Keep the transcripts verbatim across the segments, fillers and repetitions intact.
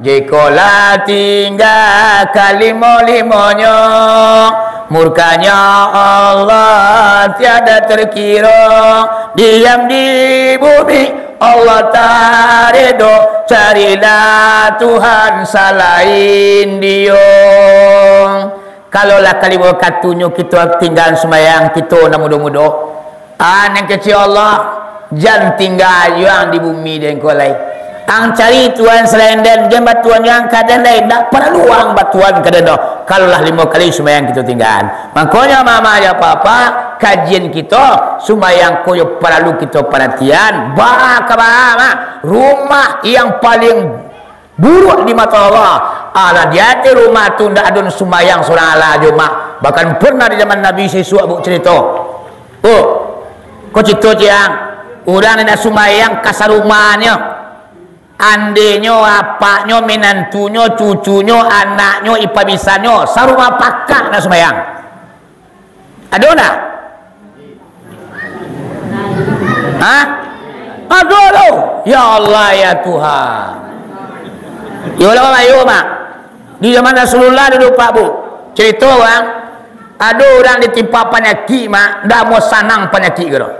Jikolah tingga kalimo-limonyo, murkanya Allah tiada terkiro. Diam di bumi Allah tak redo, carilah Tuhan salain Dio. Kalau lah kalimo katunyo kito tinggaan sumbayang kito nan mudo-mudo, ah, nan kecek Allah, jan tingga juo ang di bumi den ko lai. Ang cari Tuhan salain den, jan batuan juo ang ka den lai, ndak paralu ang batuan ka den doh, kalau lah limo kali sumbayang kito tinggaan. Makonyo, mama jo papa, kajian kito, sumbayang ko yo paralu kito paratian, baa ka baa mah, rumah yang paling buruak di mato Allah. Alah, di ateh rumah tu ndak ado sumbayang surang alah juo, Mak. Bahkan pernah di zaman Nabi sisuak, Buk, carito. Buk, ko carito ciek ang, urang nan indak sumbayang ka sarumahnyo. Andenyo, apaknyo, minantunyo, cucunyo, anaknyo, ipa bisannyo, sarumah pakak ndak sumbayang. Ado ndak? Hah? Ado, ado. Ya Allah, ya Tuhan. Yo lah, ayo, Mak. Di zaman Rasulullah dulu, Pak, Bu. Carito urang, ado urang ditimpa panyakik, Mak, ndak amuah sanang panyakik ko doh.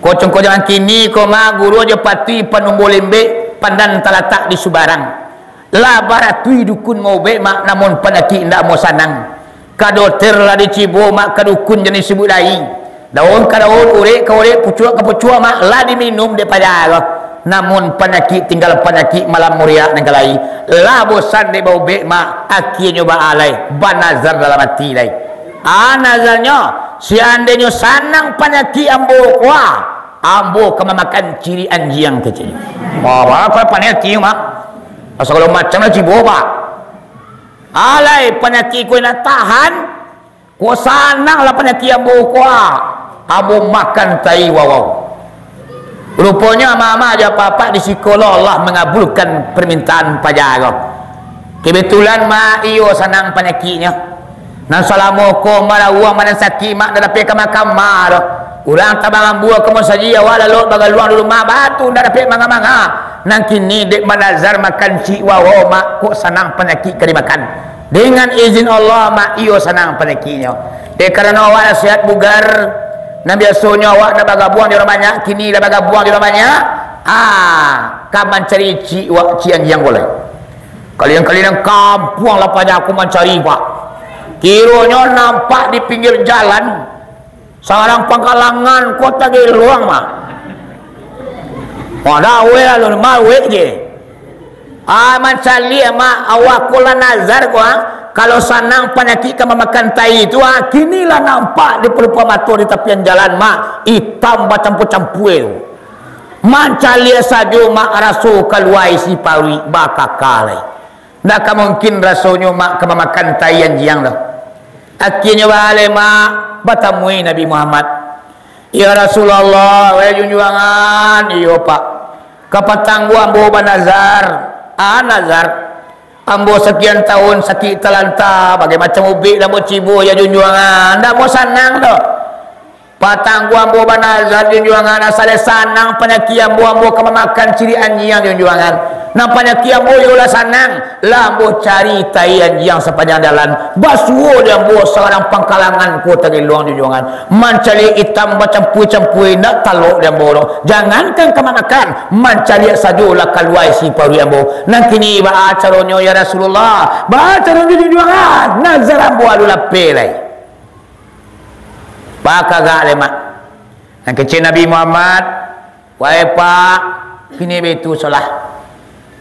Ko congko zaman kini ko, Mak, guru jo patuik panumbua lembek, pandan talatak di subarang. Lah baratuih dukun maubek, Mak, namun panyakik indak amuah sanang. Ka doter lah dicibo, Mak, ka dukun jan disubuik lai. Daun ka daun, urek ka urek, pucuak ka pucuak, Mak, lah diminum dek paja ko. Namun panyakik tinggal panyakik, malam muriak nan ka lai. Lah bosan dek baubek, Mak, akienyo baa lai, banazar dalam ati lai. Ah, nazarnyo, seandainyo sanang panyakik ambo ko, ah, ambo ka mamakan ciriak anjiang, keceknyo. Wah, wah, kau pandai ati, Mak. Sagalo macam lah cibo, Pak. Alai, panyakik ko indak tahan, ko sanang lah panyakik ambo ko, ah. Ambo makan tai wawau. Ruponyo amak-amak jo apak-apak di siko lo Allah mangabulkan parmintaan paja ko. Kebetulan, Mak, iyo sanang panyakiknyo. Nan salamo ko marauang badan sakik, Mak, ndak dapek ka makan, Mak, doh. Urang tabang ambua ka musajik, awak lalok bagaluang di rumah, batu ndak dapek manga-manga. Nan kini dek banazar makan cik wawau, Mak, kok sanang panyakik ka dimakan. Dengan izin Allah, Mak, iyo sanang panyakiknyo. Dek karano awak lah sehat bugar, nan biasonyo awak ndak bagabuang jo urang banyak, kini lah bagabuang jo urang banyak. Ah, ka mancari cik wak, cik anjiang ko lai. Kalian-kalian kampuang lah paja ko mancari, Pak. Kironyo nampak di pinggir jalan, sabarang pangkalangan ko tageluang, Mak. Wah, dah, weh, lalu, Mak, weh je. Ah, mancaliak, Mak, awak ko lah nazar ko, ah. Kalau sanang panyakik ka mamakan tai tu, ah, kini lah nampak di palupua mato di tapian jalan, Mak, itam bacampua-campua tu. Mancaliak sajo, Mak, raso kalua isi paruik, bakaka lai. Ndak ka mungkin rasonyo, Mak, ka mamakan tai anjiang tu. Akienyo baa lai, Mak, batamui Nabi Muhammad. "Ya Rasulullah, wahai junjuangan, iyo, Pak. Kapatang ko ambo banazar." "Ah, nazar?" "Ambo sakian taun sakik talanta, bagai macam ubek lah ambo cibo, ya junjuangan. Ndak amuah sanang doh. Patang ko ambo banazar, junjuangan, asal sanang panyakik ambo, ambo ka mamakan ciriak anjiang, junjuangan. Nan panyakik ambo iyolah sanang, lah ambo cari tai anjiang sapanjang jalan. Basuo dek ambo sabarang pangkalangan ko tageluang, junjuangan. Mancaliak itam bacampua-campua, indak talok dek ambo doh. Jangankan ka mamakan, mancaliak sajo lah kalua isi paruik ambo. Nan kini baa caronyo, ya Rasulullah? Baa caronyo, junjuangan? Nazar ambo alun lapeh lai." Bakagak lai, Mak. Nan kecek Nabi Muhammad, "Wahai Pak, kini baitu solah.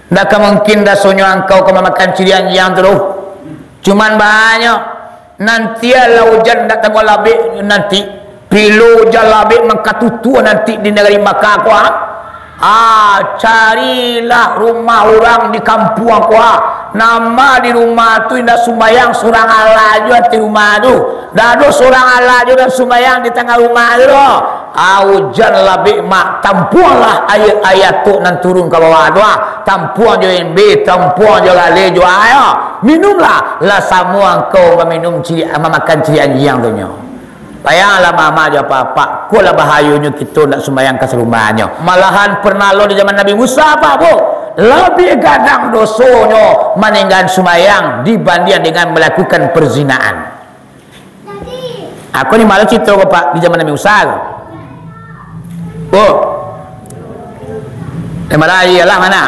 Ndak ka mungkin rasonyo angkau ka mamakan ciriak anjiang tu doh. Cuman banyak, nanti lah ujan ndak tangguang labek nanti. Pilo ujan labek mangkatutua nanti di nagari Makkah ko, ah. Ah, carilah rumah urang di kampuang ko, ah. Nama di rumah tu indak sumbayang surang alah juo di rumah tu. Ndak ado surang alah juo nan sumbayang di tangah rumah tu doh. Ah, ujan labek, Mak, tampuanglah aia-aia atok nan turun ka bawah tu, ah. Tampuang jo embe, tampuang jo galeh, jo aia. Minumlah, lah samo angkau maminum ciri, mamakan ciriak anjiang tu nyo." Payahlah mama jo apak-apak, ko lah bahayonyo kito ndak sumbayang ka sarumahnyo. Malahan pernah lo di zaman Nabi Musa, Pak, Bu, labiah gadang dosonyo maninggakan sumbayang dibandiang dengan malakukan perzinaan. Aku ni malu cito ko, Pak, di zaman Nabi Musa ko. Bu. Eh, malah iyalah mana?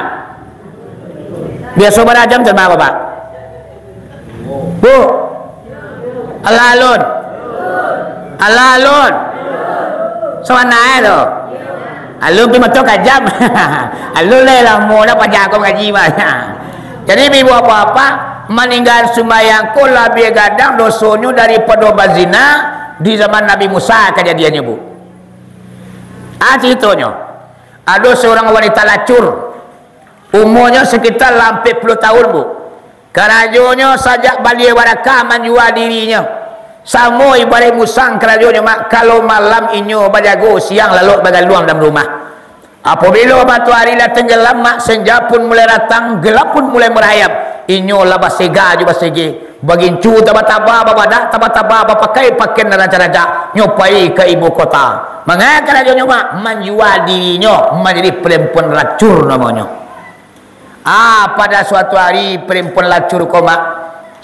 Biaso barajam sama ko, Pak? Bu. Alah alun. Alah alun. Sabananyo tu. Alun pi mato kajam. Alun lah lamo dah paja ko ngaji mah. Jadi, ibu apak-apak, maninggakan sumbayang ko labiah gadang dosonyo daripado bazina di zaman Nabi Musa kajadiannyo, Bu. Ah, caritonyo. Ado saurang wanita lacur. Umuanyo sakitar lah ampek puluah tahun, Bu. Karajonyo sajak balia barakah manjua dirinyo. Samo ibaraik musang karajonyo, Mak. Kalau malam inyo bajago, siang lalok bagaluang dalam rumah. Apabilo matoari lah tenggelam, Mak, senja pun mulai datang, gelap pun mulai marayap. Inyo lah basega jo basege. Bagincu taba-taba, babadak taba-taba, bapakai pakaian nan rancak-rancak. Nyo pai ka ibu kota. Manga karajonyo, Mak? Manjua dirinyo manjadi perempuan lacur namonyo. Ah, pada suatu hari, perempuan lacur ko, Mak,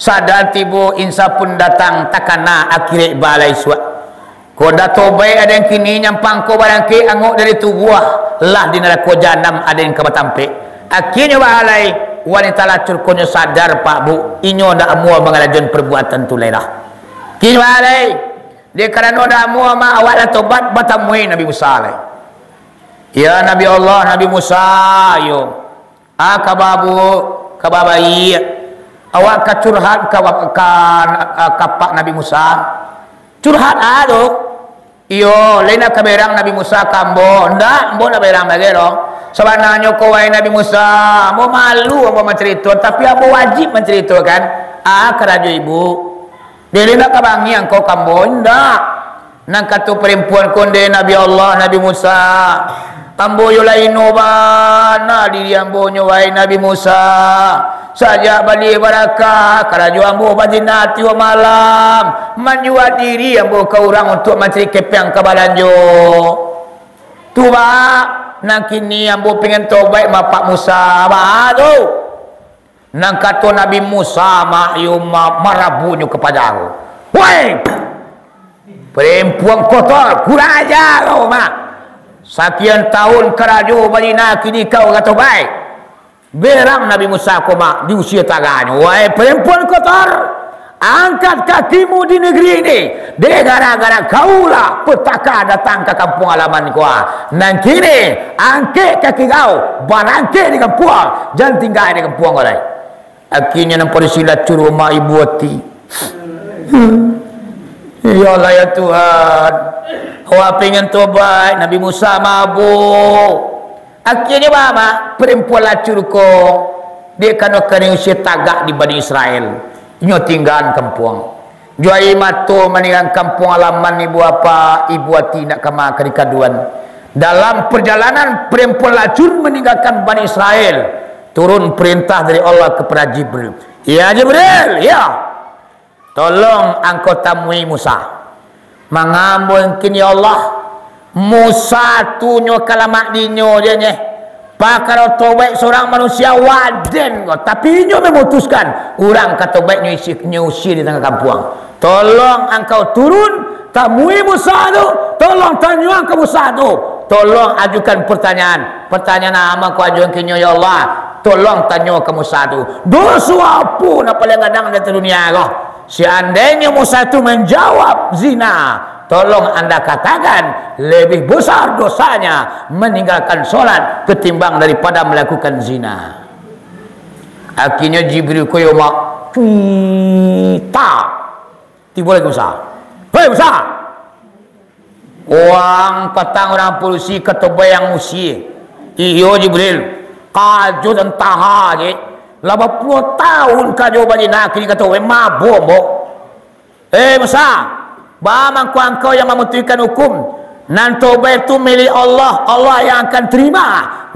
sadang tibo insa pun datang, takana akhirat balai suak. Ko dah tobaik aden kini, nyampang ko barangkek angok dari tubuah, lah di narako jahanam aden ka batampek. Akhirnyo, Pak, alai, wanita lacur ko nyo sadar, Pak, Bu, inyo ndak amuah mangalajon perbuatan tu lai lah. Kini, Pak, alai, dek karano ndak amuah, Mak, awak lah tobat, batamui Nabi Musa lai. Ya Nabi Allah, Nabi Musa, yo. Ah, kaba, Bu, kaba baiak. Awak ka curhat ka, ka, ka Pak Nabi Musa. Curhat a tu. Iyo, lai nak ka berang Nabi Musa ka ambo. Ndak, ambo ndak berang bagai doh. Sabananyo ko, wahai Nabi Musa, ambo malu ambo mancarito, tapi ambo wajib mancaritokan. Ah, karajo ibu. Dek lai nak ka bangih angkau ka ambo? Indak. Nan kato perempuan ko, ndeh Nabi Allah, Nabi Musa, ambo yo lah ino bana diri ambo nyo, wahai Nabi Musa. Sajak balia barakah, karajo ambo bazina tiok malam, manjua diri ambo ka urang untuak mancari kepeang ka balanjo. Tu baa, nan kini ambo pengen tobaik ma Pak Musa, baa tu? Nan kato Nabi Musa, Mak, iyo ma-, marabunyo ka paja ko. Woi! Perempuan kotor, kurang aja kau, Mak. Sakian tahun karajo bazina, kini kau ka tobaik. Berang Nabi Musa ko, Mak, diusia taganyo. Wahai perempuan kotor, angkat kakimu di negeri ini. Dek gara-gara kaulah petaka datang ka kampuang halaman ko. Nan kini, angkek kaki kau, barangkek di kampuang, jan tingga di kampuang ko lai. Akhirnyo nan padusi lacur, Mak, ibu ati. Ya Allah, ya Tuhan, awak pengen tobaik, Nabi Musa mabuk. Akhirnyo baa, Mak, perempuan lacur ko, dek karano kini usia tagak di Bani Israel, inyo tinggaan kampuang. Jo aia mato maninggakan kampuang halaman, ibu apak, ibu ati indak kama ka dikaduan. Dalam perjalanan perempuan lacur maninggakan Bani Israel, turun perintah dari Allah kepada Jibril. Ya Jibril, ya. Tolong angkau tamui Musa. Manga mungkin, ya Allah, Musa tu nyo ka lamak dinyo je nyeh. Pakaro tobaik surang manusia waden ko, tapi inyo memutuskan urang ka tobaik nyo isi, nyo usia di tangah kampuang. Tolong angkau turun, tamui Musa tu, tolong tanyoan ka Musa tu, tolong ajukan pertanyaan. Pertanyaan a mangko ajukan ka inyo, ya Allah? Tolong tanyo ka Musa tu, doso apo nan paliang gadang di ateh dunia ko? Seandainyo Musa tu manjawab zina, tolong anda katakan, lebih besar dosanya meninggalkan sholat ketimbang daripada melakukan zina. Akhirnyo Jibril ko yo, Mak, cuita. Tibo lai Musa. Hei, Musa! Wang patang urang padusi ka tobaik usia. Iyo, Jibril. Kajo dan taha je. Lah bapuluah tahun kajo bazina, kini ka tobaik, mabok, mabok. Eh, Musa, baa mangko angkau yang mamutuihkan hukum? Nan tobaik tu milik Allah, Allah yang akan terima.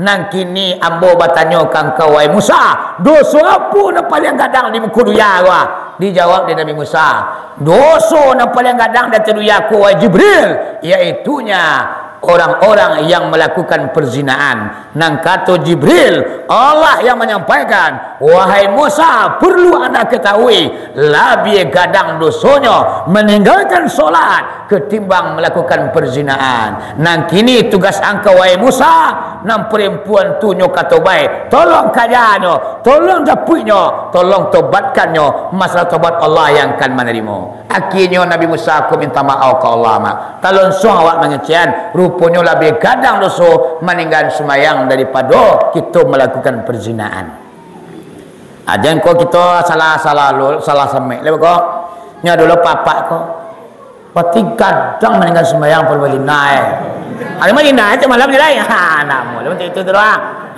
Nan kini ambo batanyo ka angkau, wahai Musa, doso apo nan paliang gadang di muko dunia ko? Dijawab dek Nabi Musa, "Doso nan paliang gadang di ateh dunia ko, wahai Jibril, yaitunya orang-orang yang melakukan perzinaan." Nan kato Jibril, Allah yang manyampaikan, "Wahai Musa, perlu anda ketahui, labiah gadang dosonyo maninggalkan solat ketimbang melakukan perzinaan. Nan kini tugas angkau, wahai Musa, nan parampuan tu nyo ka tobaik, tolong kajanyo, tolong japuiknyo, tolong tobatkannyo, masalah tobat Allah yang akan manarimo." Akhirnyo Nabi Musa ko minta maaf ka Allah, mak. Talonsuang awak mangecekan, ruponyo labiah gadang doso maninggakan sumayang daripado kito malakukan perzinaan. Ajan ko kito salah, salah lo, salah samek le ko. Nyo dulu papak ko. Pati gadang maninggakan sumayang pado bazina, eh. Ari mah zina aja malam ni lai. Ha, namo le macam itu tu doh.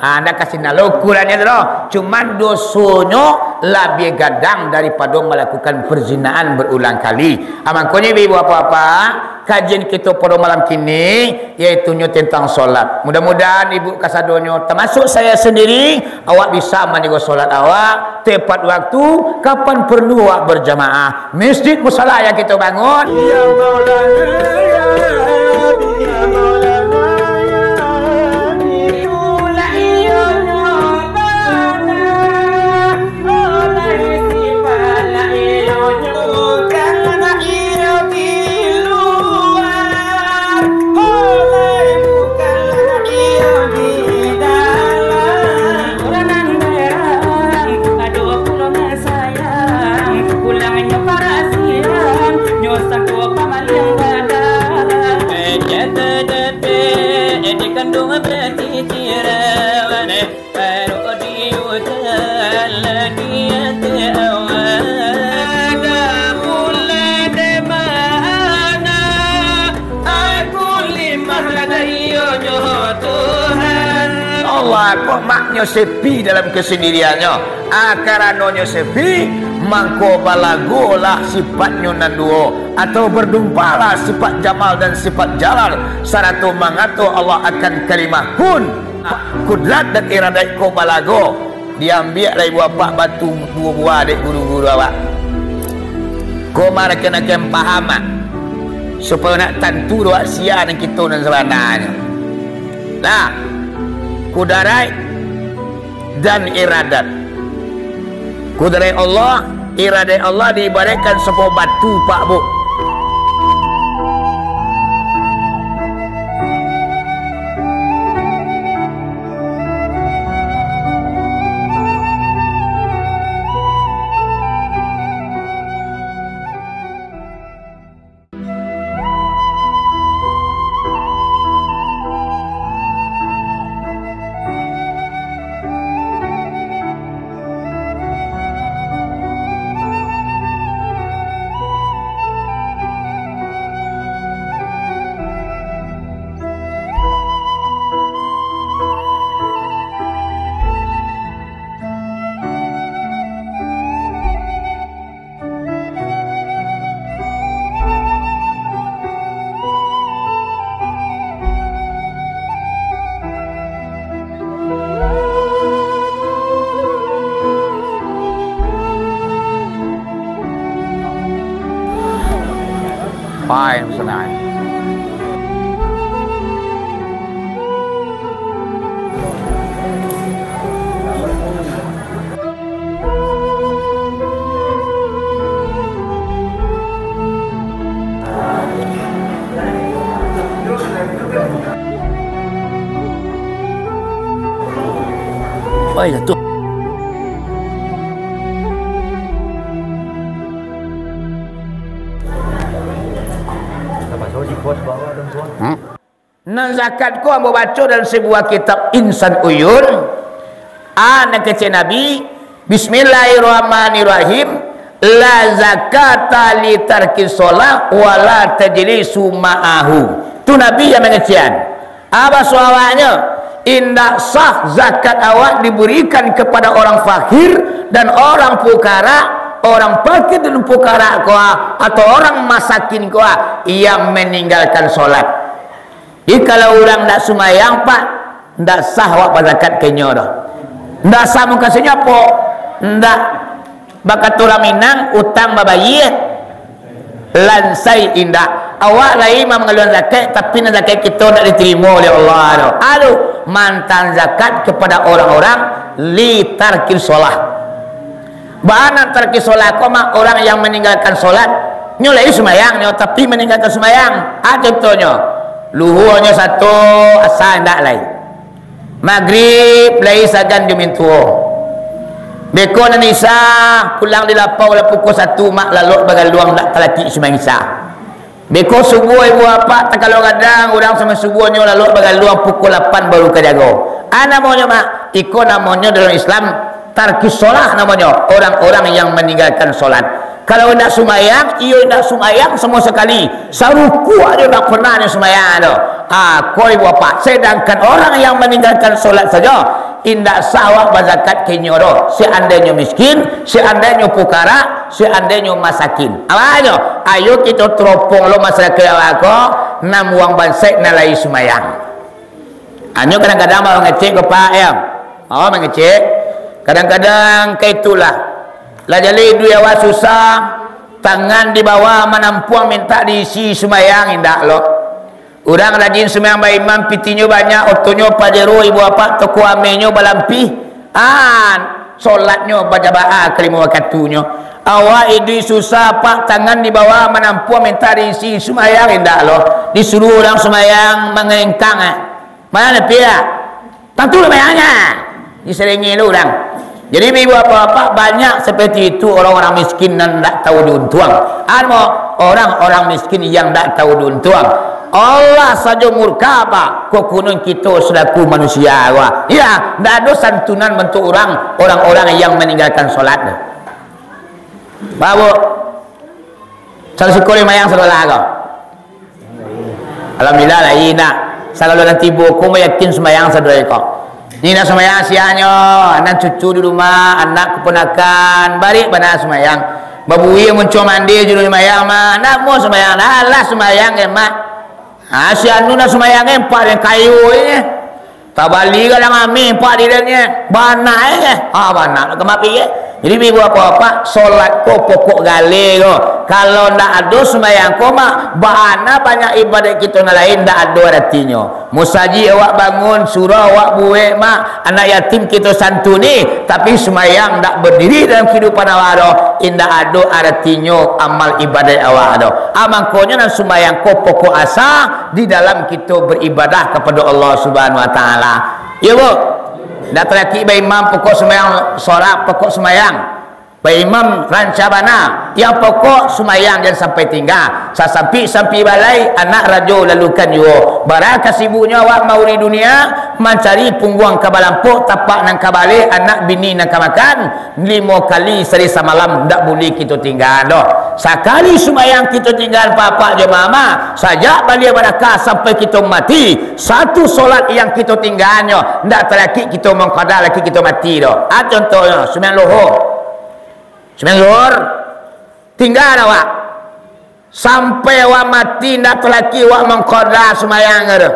Ha, ndak kasih nalo ukurannyo tu doh. Cuman dosonyo labiah gadang daripado malakukan perzinaan berulang kali. Ha, mangkonyo ibu-ibu bapak-bapak, kajian kito pado malam kini, yaitunyo tentang solat. Mudah-mudahan ibu kasadonyo, tamasuk saya sendiri, awak bisa manjago solat awak tepat waktu, kapan perlu awak berjamaah. Masjid musala yang kito bangun. Ya Maulana, ya Rabbi, ya Maulana, ya Rabbi. Itulah iyo nyo bana. Dikandung bertitiran. Baru diutan lagi ate awak. Ada pula di mana aku limah ladai iyo nyo Tuhan. Allah kok maknyo sepi dalam kesendiriannyo. Ah, karanonyo sepi, mangko balagolah sifatnyo nan duo, atau berdumpalah sifat jamal dan sifat jalal, sarato mangato Allah akan kalimah kun. Kudrat dan iradat ko balago, diambiak lai buah apak batu duo buah dek guru-guru awak. Ko marakan-akan paham, ah, supayo nak tantu doh sia nan kito nan sabananyo. Nah, kudaraik dan iradat. Kudaraik Allah, iradat Allah diibaratkan sabuah batu, Pak, Bu. Pai, senang. Wah, jatuh. Hmm? Nan zakat ko ambo baco dalam sabuah kitab Insan Uyun. A, nan kecek Nabi, "Bismillahirrahmanirrahim. La zakata li tarki sholah wa la tajlisu ma'ahu." Tu Nabi yang mangecekan. A, baso awaknyo, indak sah zakat awak diberikan kepada orang fakir dan orang pukara, orang fakir dan pukara ko, atau orang masakin ko, yang meninggalkan sholat. Jadi, kalau urang ndak sumayang, Pak, ndak sah awak bazakat ka inyo doh. Ndak sah mukasinyo apo? Ndak, Bakato urang Minang, utang babayia, lansai indak. Awak lai mangaluan zakat, tapi nan zakat kito ndak ditarimo oleh Allah tu. Aduh, mantan zakat kepada orang-orang li tarkil sholah. Baa nan tarkil sholah ko mah, orang yang maninggalkan sholat, nyo lai sumayang nyo, tapi maninggalkan sumayang. Ah, contohnyo, luhua nyo sato, asa indak lai. Magrib lai sagan jo mintuo. Beko nan Isya pulang di lapau lah pukua satu, mak lalok bagaluang dak talakik sumayang Isya. Beko subuah ibu apak, takalo gadang urang sampai subuah nyo lalok bagaluang pukua lapan baru ka jago. Ah, namonyo mak, iko namonyo dalam Islam tarkis sholah namonyo, orang-orang yang maninggalkan sholat. Kalau indak sumayang, iyo indak sumayang samo sakali. Sarukuak jo indak pernah nyo sumayang tu. Ah, ko ibu apak, sedangkan orang yang maninggalkan sholat sajo, indak sah awak bazakat ka inyo tu. Seandainyo miskin, seandainyo pukara, seandainyo masakin. Apo nyo? Ayo kito teropong lo masyarakat awak ko, nan buang bansaik nan lai sumayang. Anyo kadang-kadang bawa mangecek ko, Pak, yo. Bawa mangecek. Kadang-kadang ka itulah. Lah jaleh iduik awak susah, tangan di bawah manampuang mintak diisi sumayang, indak lo. Urang rajin sumayang baimam, pitinyo banyak, otonyo pajero, ibu apak toko amenyo balampih. An, sholatnyo bajamaah kalimo wakatunyo. Awak iduik susah, Pak, tangan di bawah manampuang mintak diisi sumayang, indak lo. Disuruah urang sumayang mangelengkang, eh. Mana pi, ah? Tantu lah banyaknyo. Diselengi lu urang. Jadi, ibu bapak-bapak, banyak seperti itu orang-orang miskin nan ndak tahu diuntuang. Amo, orang-orang miskin yang ndak tahu diuntuang. Allah sajo murka, Pak. Kok kunun kito selaku manusia, wah. Ya, ndak ado santunan bantuak urang, orang-orang yang maninggalkan sholat tu. Bawo. Salah siko lima yang sadolah ko. Alhamdulillah lah, indak. Sagalo nan tibo ko yakin sumbayang sadonyo ko. Ni nak sumbayang siangnyo, nan cucu di rumah, anak keponakan, barik bana sumbayang. Babuih muncuang mandi juru sumbayang mah, nak mo sumbayang, alah sumbayang emak. Ha, si anu nak sumbayang empat yang kayu ini. Tabali gadang ameh, Pak, di dalamnyo. Bana, eh. Ha, bana, nak kama pi, eh. Jadi, ibu bapak-bapak, solat ko pokok gale ko. Kalau ndak ado sumbayang ko, mak, bana banyak ibadat kito nan lain ndak ado aratinyo. Musajik awak bangun, surau awak buek, mak, anak yatim kito santuni, tapi sumbayang ndak badiri dalam kehidupan awak do, indak ado aratinyo amal ibadat awak do. Ah, mangkonyo nan sumbayang ko pokok asa di dalam kito beribadah kapado Allah Subhanahu Wa Taala. Iyo, Bu? Ndak talakik baimam pokok sumbayang, sorak pokok sumbayang. Baimam rancak bana. Yang pokok sumbayang jan sampai tingga. Sasampik-sampik balai, anak rajo lalukan juo. Bara kasibuknyo awak mauri dunia, mancari pungguang ka balampok, tapak nan ka baleh, anak bini nan ka makan. Limo kali sari samalam ndak bulih kito tingga doh. Sakali sumbayang kito tingga, bapak jo mama, sajak balia badakah sampai kito mati, satu solat yang kito tingganyo ndak talakik kito mangkada lakik kito mati doh. Ah, contohnyo, sumbayang lohor. Sumbayang lohor, tingga awak. Sampai awak mati, indak talakik awak mangkada sumbayang tu.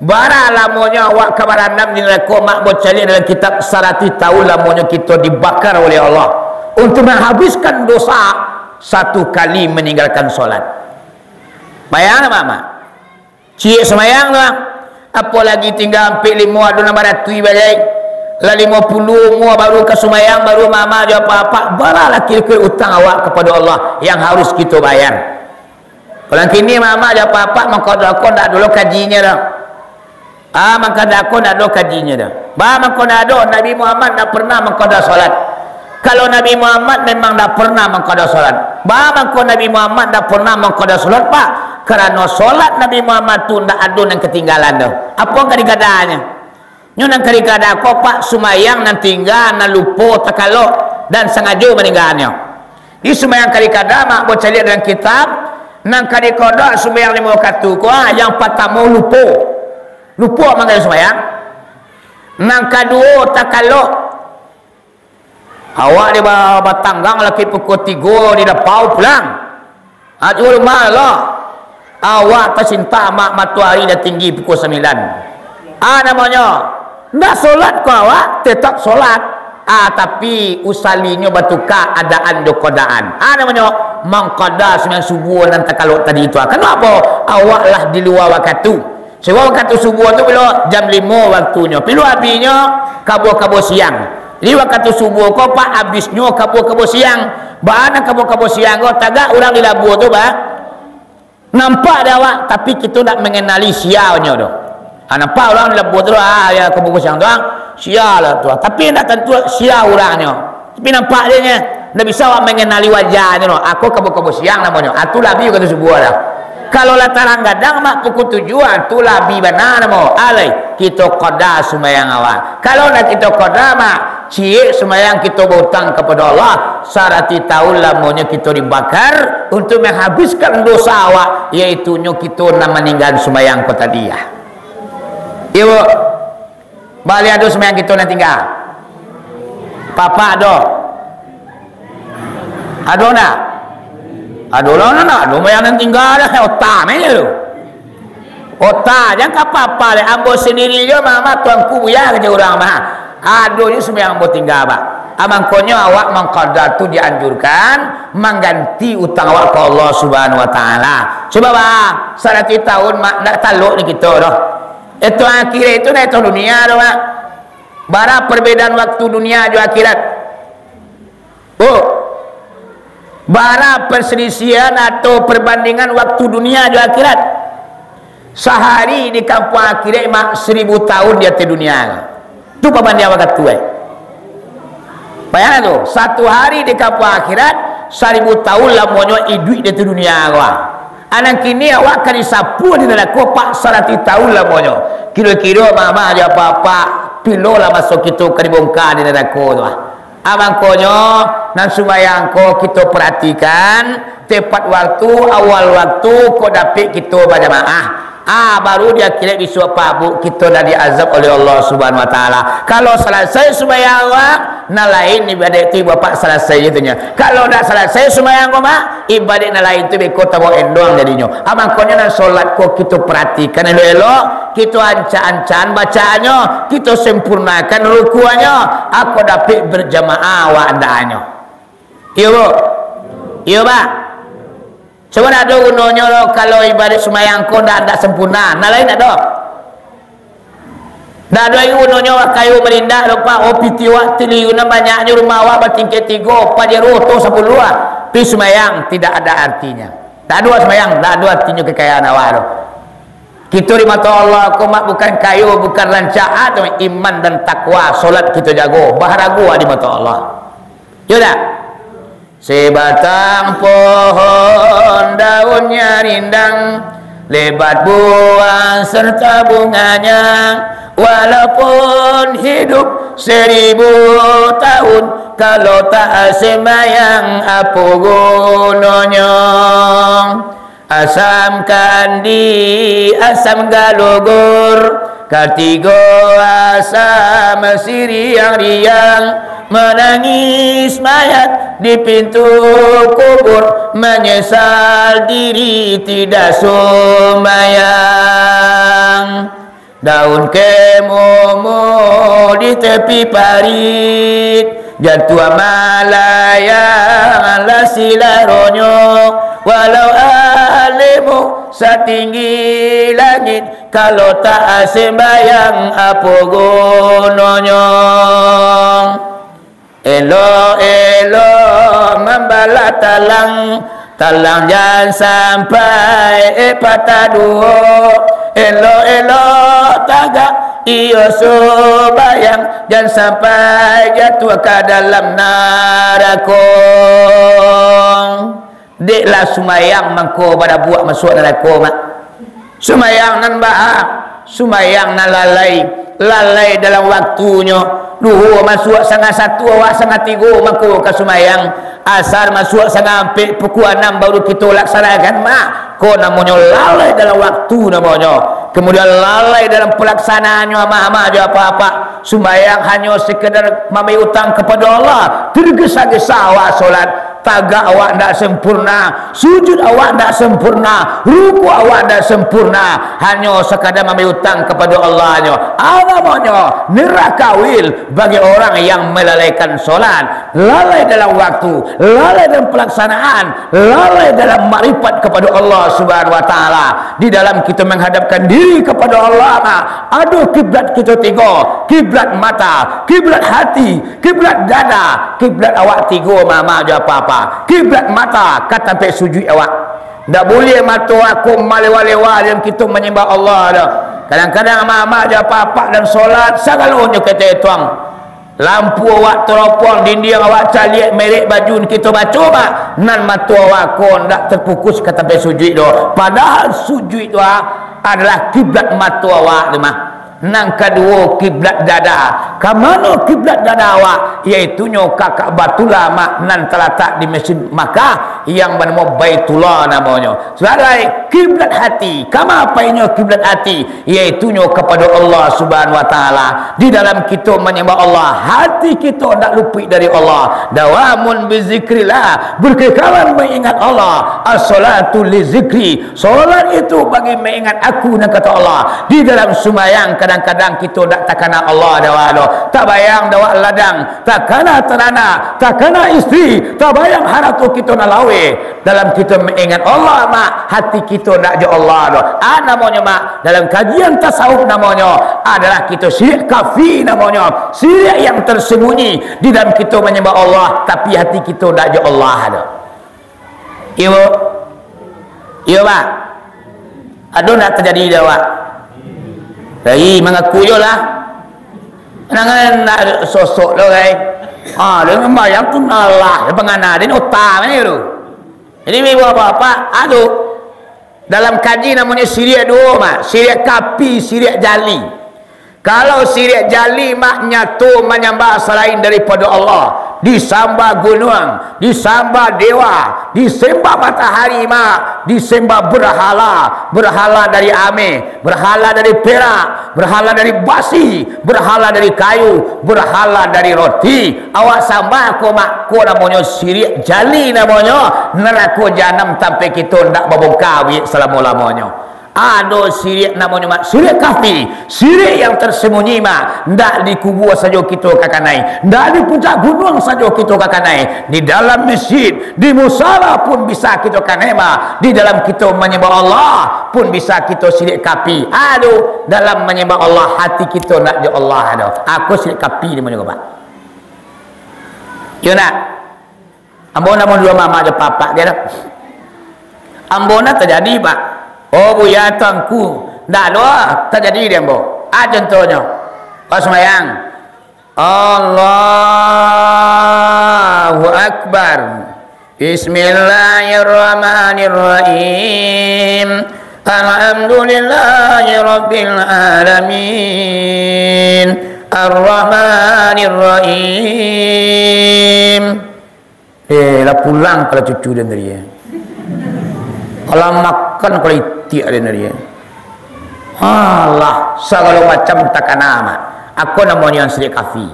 Bara lamonyo awak ka barandam di narako, mak, bocaliak dalam kitab, saratuih taun lamonyo kito dibakar oleh Allah untuk menghabiskan dosa satu kali meninggalkan solat. Bayang, mak, mak. Ciek sumbayang tu, ah. Apo lagi tingga ampek limo, ado nan baratuih bagai. Lah limo puluah umua baru ka sumbayang, baru mama jo apak-apak, bara lah kiro-kiro utang awak kapado Allah yang harus kito bayar. Kalau kini mama jo apak-apak mangkada ko ndak ado lo kajinyo doh. Ah, mangkada ko ndak ado kajinyo doh. Ba mangko ndak ado, Nabi Muhammad ndak pernah mangkada solat. Kalau Nabi Muhammad memang ndak pernah mangkada solat. Ba mangko Nabi Muhammad ndak pernah mangkada solat, Pak? Karano solat Nabi Muhammad tu ndak ado nan katinggalan doh. Apo nan ka dikadanyo? Nyo nan ka dikada ko, Pak, sumayang nan tingga, nan lupo, takalok, dan sangajo maningganyo. Di sumayang ka dikada, mak, bocaliak dalam kitab, nan ka dikada sumayang limo wakatu ko, ah, yang patamo lupo. Lupo mangkada sumayang. Nan kaduo, takalok. Awak di ba-, batanggang laki pukul tigo di lapau pulang. Ha, cubo rumah lo. Awak tasintak mak matoari lah tinggi pukul sambilan. Ah, namonyo, ndak solat ko awak, tetap solat. Ah, tapi usalinyo batuka adaan jo kodaan. Ah, namonyo mangkoda sumbayang subuah nan takalok tadi tu. Ah, kanapo? Awak lah di lua wakatu. Sabab wakatu subuah tu bilo? Jam limo waktunyo. Pilo abinyo? Kabuah-kabuah siang. Jadi wakatu subuah ko, Pak, abisnyo kabuah-kabuah siang. Baa nan kabuah-kabuah siang ko? Tagak urang di labuah tu, Pak. Nampak dek awak, tapi kito ndak manganali sianyo tu. Ha, nampak urang di labuah tu, ah, ya, kabuah-kabuah siang tu, ah, sia lah tu, ah. Tapi ndak tantu sia urangnyo. Tapi nampak je nyo. Ndak bisa awak manganali wajahnyo tu. Ako kabuah-kabuah siang namonyo. Ah, tu labi wakatu subuah lah. Kalau lah tarang gadang, Mak, pukul tujuah, ah, tu labi bana namo. Alai, kito koda sumbayang awak. Kalau ndak kito koda, Mak, ciek sumbayang kito bautang kapado Allah, saratuih taun lamonyo kito dibakar untuak manghabiskan dosa awak, yaitunyo kito nan maninggaan sumbayang ko tadi, ya. Iyo, Bu. Baliak ado sumbayang kito nan tingga? Papak ado? Ado ndak? Ado lah, ndak ado sumbayang nan tingga dah. Otak main je tu. Otak, jan ka apa-apa lai. Ambo sandiri jo mah, mah, tuanku buya, kato urang mah. Ado je sumbayang ambo tingga, Pak. Ah, mangkonyo awak mangkoda tu dianjurkan mangganti utang awak ka Allah Subhanahu Wa Taala. Cubo, Pak, saratuih taun, Mak, ndak talok ni kito doh. Etong akhirat itu ndak etong dunia doh, Mak. Bara perbedaan waktu dunia jo akhirat? Oh, bara perselisihan atau perbandingan waktu dunia jo akhirat? Sahari di kampuang akhirat, Mak, saribu taun di ateh dunia. Tu pabandiangan waktu, eh. Bayangkan tu, satu hari di kampuang akhirat, saribu taun lamonyo iduik di ateh dunia ko, ah. Anan kini awak ka disapuah di narako, Pak, saratuih taun lamonyo. Kiro-kiro, Mak, Mak, jo Apak, pilo lah maso kito ka dibongka di narako tu, ah. Ah, mangkonyo, nan sumbayang ko kito paratikan, tepat waktu, awal waktu, kok dapek kito bajamaah. Ah, baru di akhirat bisuak Pak, Bu, kito lah diazab oleh Allah Subhanahu Wa Taala. Kalau salasai sumbayang awak, nan lain ibadat tu Bapak salasai je tu nyo. Kalau ndak salasai sumbayang ko, Mak, ibadat nan lain tu beko tabao endong jadinyo. Ah, mangkonyo nan solat ko kito paratikan elok-elok, kito ancak-ancakan bacaannyo, kito sempurnakan rukuannyo, ako dapek berjamaah awak andaknyo. Iyo, Bu? Iyo, Pak? Cubo ndak ado gunonyo lo kalau ibadat sumbayang ko ndak, ndak sempurna. Nan lain ndak ado. Ndak ado lagi gunonyo kayu marindak lo, Pak. Oh, pitih awak triliunan banyaknyo, rumah awak batingkek tigo, pajero oto sapuluah, tapi sumbayang tidak ada artinya. Ndak ado sumbayang, ndak ado artinyo kekayaan awak tu. Kito di mato Allah ko, Mak, bukan kayu, bukan rancak, ah, tu iman dan takwa, solat kito jago, baharago di mato Allah. Yo dak? Sebatang pohon daunnya rindang, lebat buah serta bunganya, walaupun hidup seribu tahun, kalau tak sembahyang, apo gunonyo? Asam kandi, asam galogor, katigo asam siriang-riang, manangis mayat di pintu kubur, manyesal diri tidak sumbayang. Daun kemomo di tepi parit, jatuah malayang lah silaronyo, walau alemu satinggi langit, kalau tak sembahyang, apo gunonyo? Elok-elok mambalah talang, talang jan sampai, eh, patah duo. Elok-elok tagak iyo sumbayang, jan sampai jatuah ka dalam narako. Dek lah sumbayang mangko badabuak masuak narako, Mak. Sumbayang nan baa? Sumbayang nan lalai, lalai dalam waktunyo. Luhua masuak sangah satu, awak sangah tigo mangko ka sumbayang. Asar masuak sangah ampek, pukua anam baru kito laksanakan, Mak. Ko namonyo lalai dalam waktu namonyo. Kemudian lalai dalam palaksanaannyo, Amak-amak jo Apak-apak. Sumbayang hanyo sekedar mambayia utang kapado Allah. Tergesa-gesa awak solat. Tagak awak ndak sempurna, sujud awak ndak sempurna, rukuk awak ndak sempurna, hanyo sakadar mambayar utang kapado Allah nyo. A namonyo? Neraka wil bagi orang yang melalaikan solat, lalai dalam waktu, lalai dalam pelaksanaan, lalai dalam makrifat kapado Allah Subhanahu wa Taala. Di dalam kito menghadapkan diri kapado Allah, mah, ado kiblat kito tigo, kiblat mata, kiblat hati, kiblat dada, kiblat awak tigo, mama jo papa. Kiblat mata ka tampek sujuik awak. Ndak buliah mato awak ko malewa-lewa dalam kito manyambah Allah doh. Kadang-kadang mama jo papa dalam solat, sagalonyo kito ituang. Lampu awak teropong, dindiang awak caliak, merek baju kito baco, mah, nan mato awak ko ndak terfokus ka tampek sujuik doh. Padahal sujuik tu, ah, adalah kiblat mato awak tu, mah. Nan kaduo, kiblat dada. Ka mano kiblat dada awak? Yaitunyo ka Ka'batullah, mah, nan talatak di Mesir Makkah, yang banamo Baitullah namonyo. Sabagai kiblat hati. Kama painyo kiblat hati? Yaitunyo kapado Allah Subhanahu wa Taala. Di dalam kito manyambah Allah, hati kito ndak lupuik dari Allah. Dawamun bizikrillah, berkekalan maingat Allah. As-salatu li zikri, solat itu bagi maingat Aku, nan kato Allah. Di dalam sumbayang, kadang-kadang kito ndak takana Allah doh, doh. Tabayang dek awak ladang, takana tanah, takana isteri, tabayang harato kito nan laweh. Dalam kito maingat Allah, mah, hati kito ndak jo Allah doh. A namonyo, mah, dalam kajian tasawuf namonyo adalah kito sirik kafi namonyo. Sirik yang tersembunyi di dalam kito manyambah Allah, tapi hati kito ndak jo Allah doh. Iyo, Bu? Iyo, Pak? Ado ndak tajadi dek awak? Lai, mangaku jo lah. Jangan nak sosok lo, gai. Ha, dia mambayang tu nalah, dia pangana, dia otak ni tu. Jadi, ibu bapak, ado. Dalam kaji namonyo sirik duo, Mak. Sirik kafi, sirik jali. Kalau sirik jali, Mak, nyato manyambah salain daripado Allah, disambah gunuang, disambah dewa, disembah matahari, Mak, disembah berhala, berhala dari ameh, berhala dari perak, berhala dari basi, berhala dari kayu, berhala dari roti. Awak sambah ko, Mak, ko namonyo sirik jali namonyo, nerako jahanam sampai kito ndak babongka buek salamo-lamonyo. Ado sirik namonyo, Mak, sirik kafi, sirik yang tersembunyi, Mak, ndak di kubua sajo kito ka kanai, ndak di puncak gunuang sajo kito ka kanai, di dalam masjid, di musala pun bisa kito kanai, Mak, di dalam kito manyambah Allah pun bisa kito sirik kafi. Ado dalam manyambah Allah, hati kito ndak jo Allah ado. Ako sirik kafi namonyo, Pak. Iyo ndak? Ambo namo dua mamak jo papak dia tu. Ambo ndak tajadi, Pak. Oh, buya tuanku, ndak ado tajadi di ambo. Ah, contohnyo, pas sumbayang, Allahu Akbar. Bismillahirrahmanirrahim. Alhamdulillahirabbil alamin. Arrahmanirrahim. Eh, lah pulang kepala cucu den tadi, eh. Lah makan kepala itiak den tadi, eh. Alah, sagalo macam takana, Mak. Ako namonyo sirik kafi.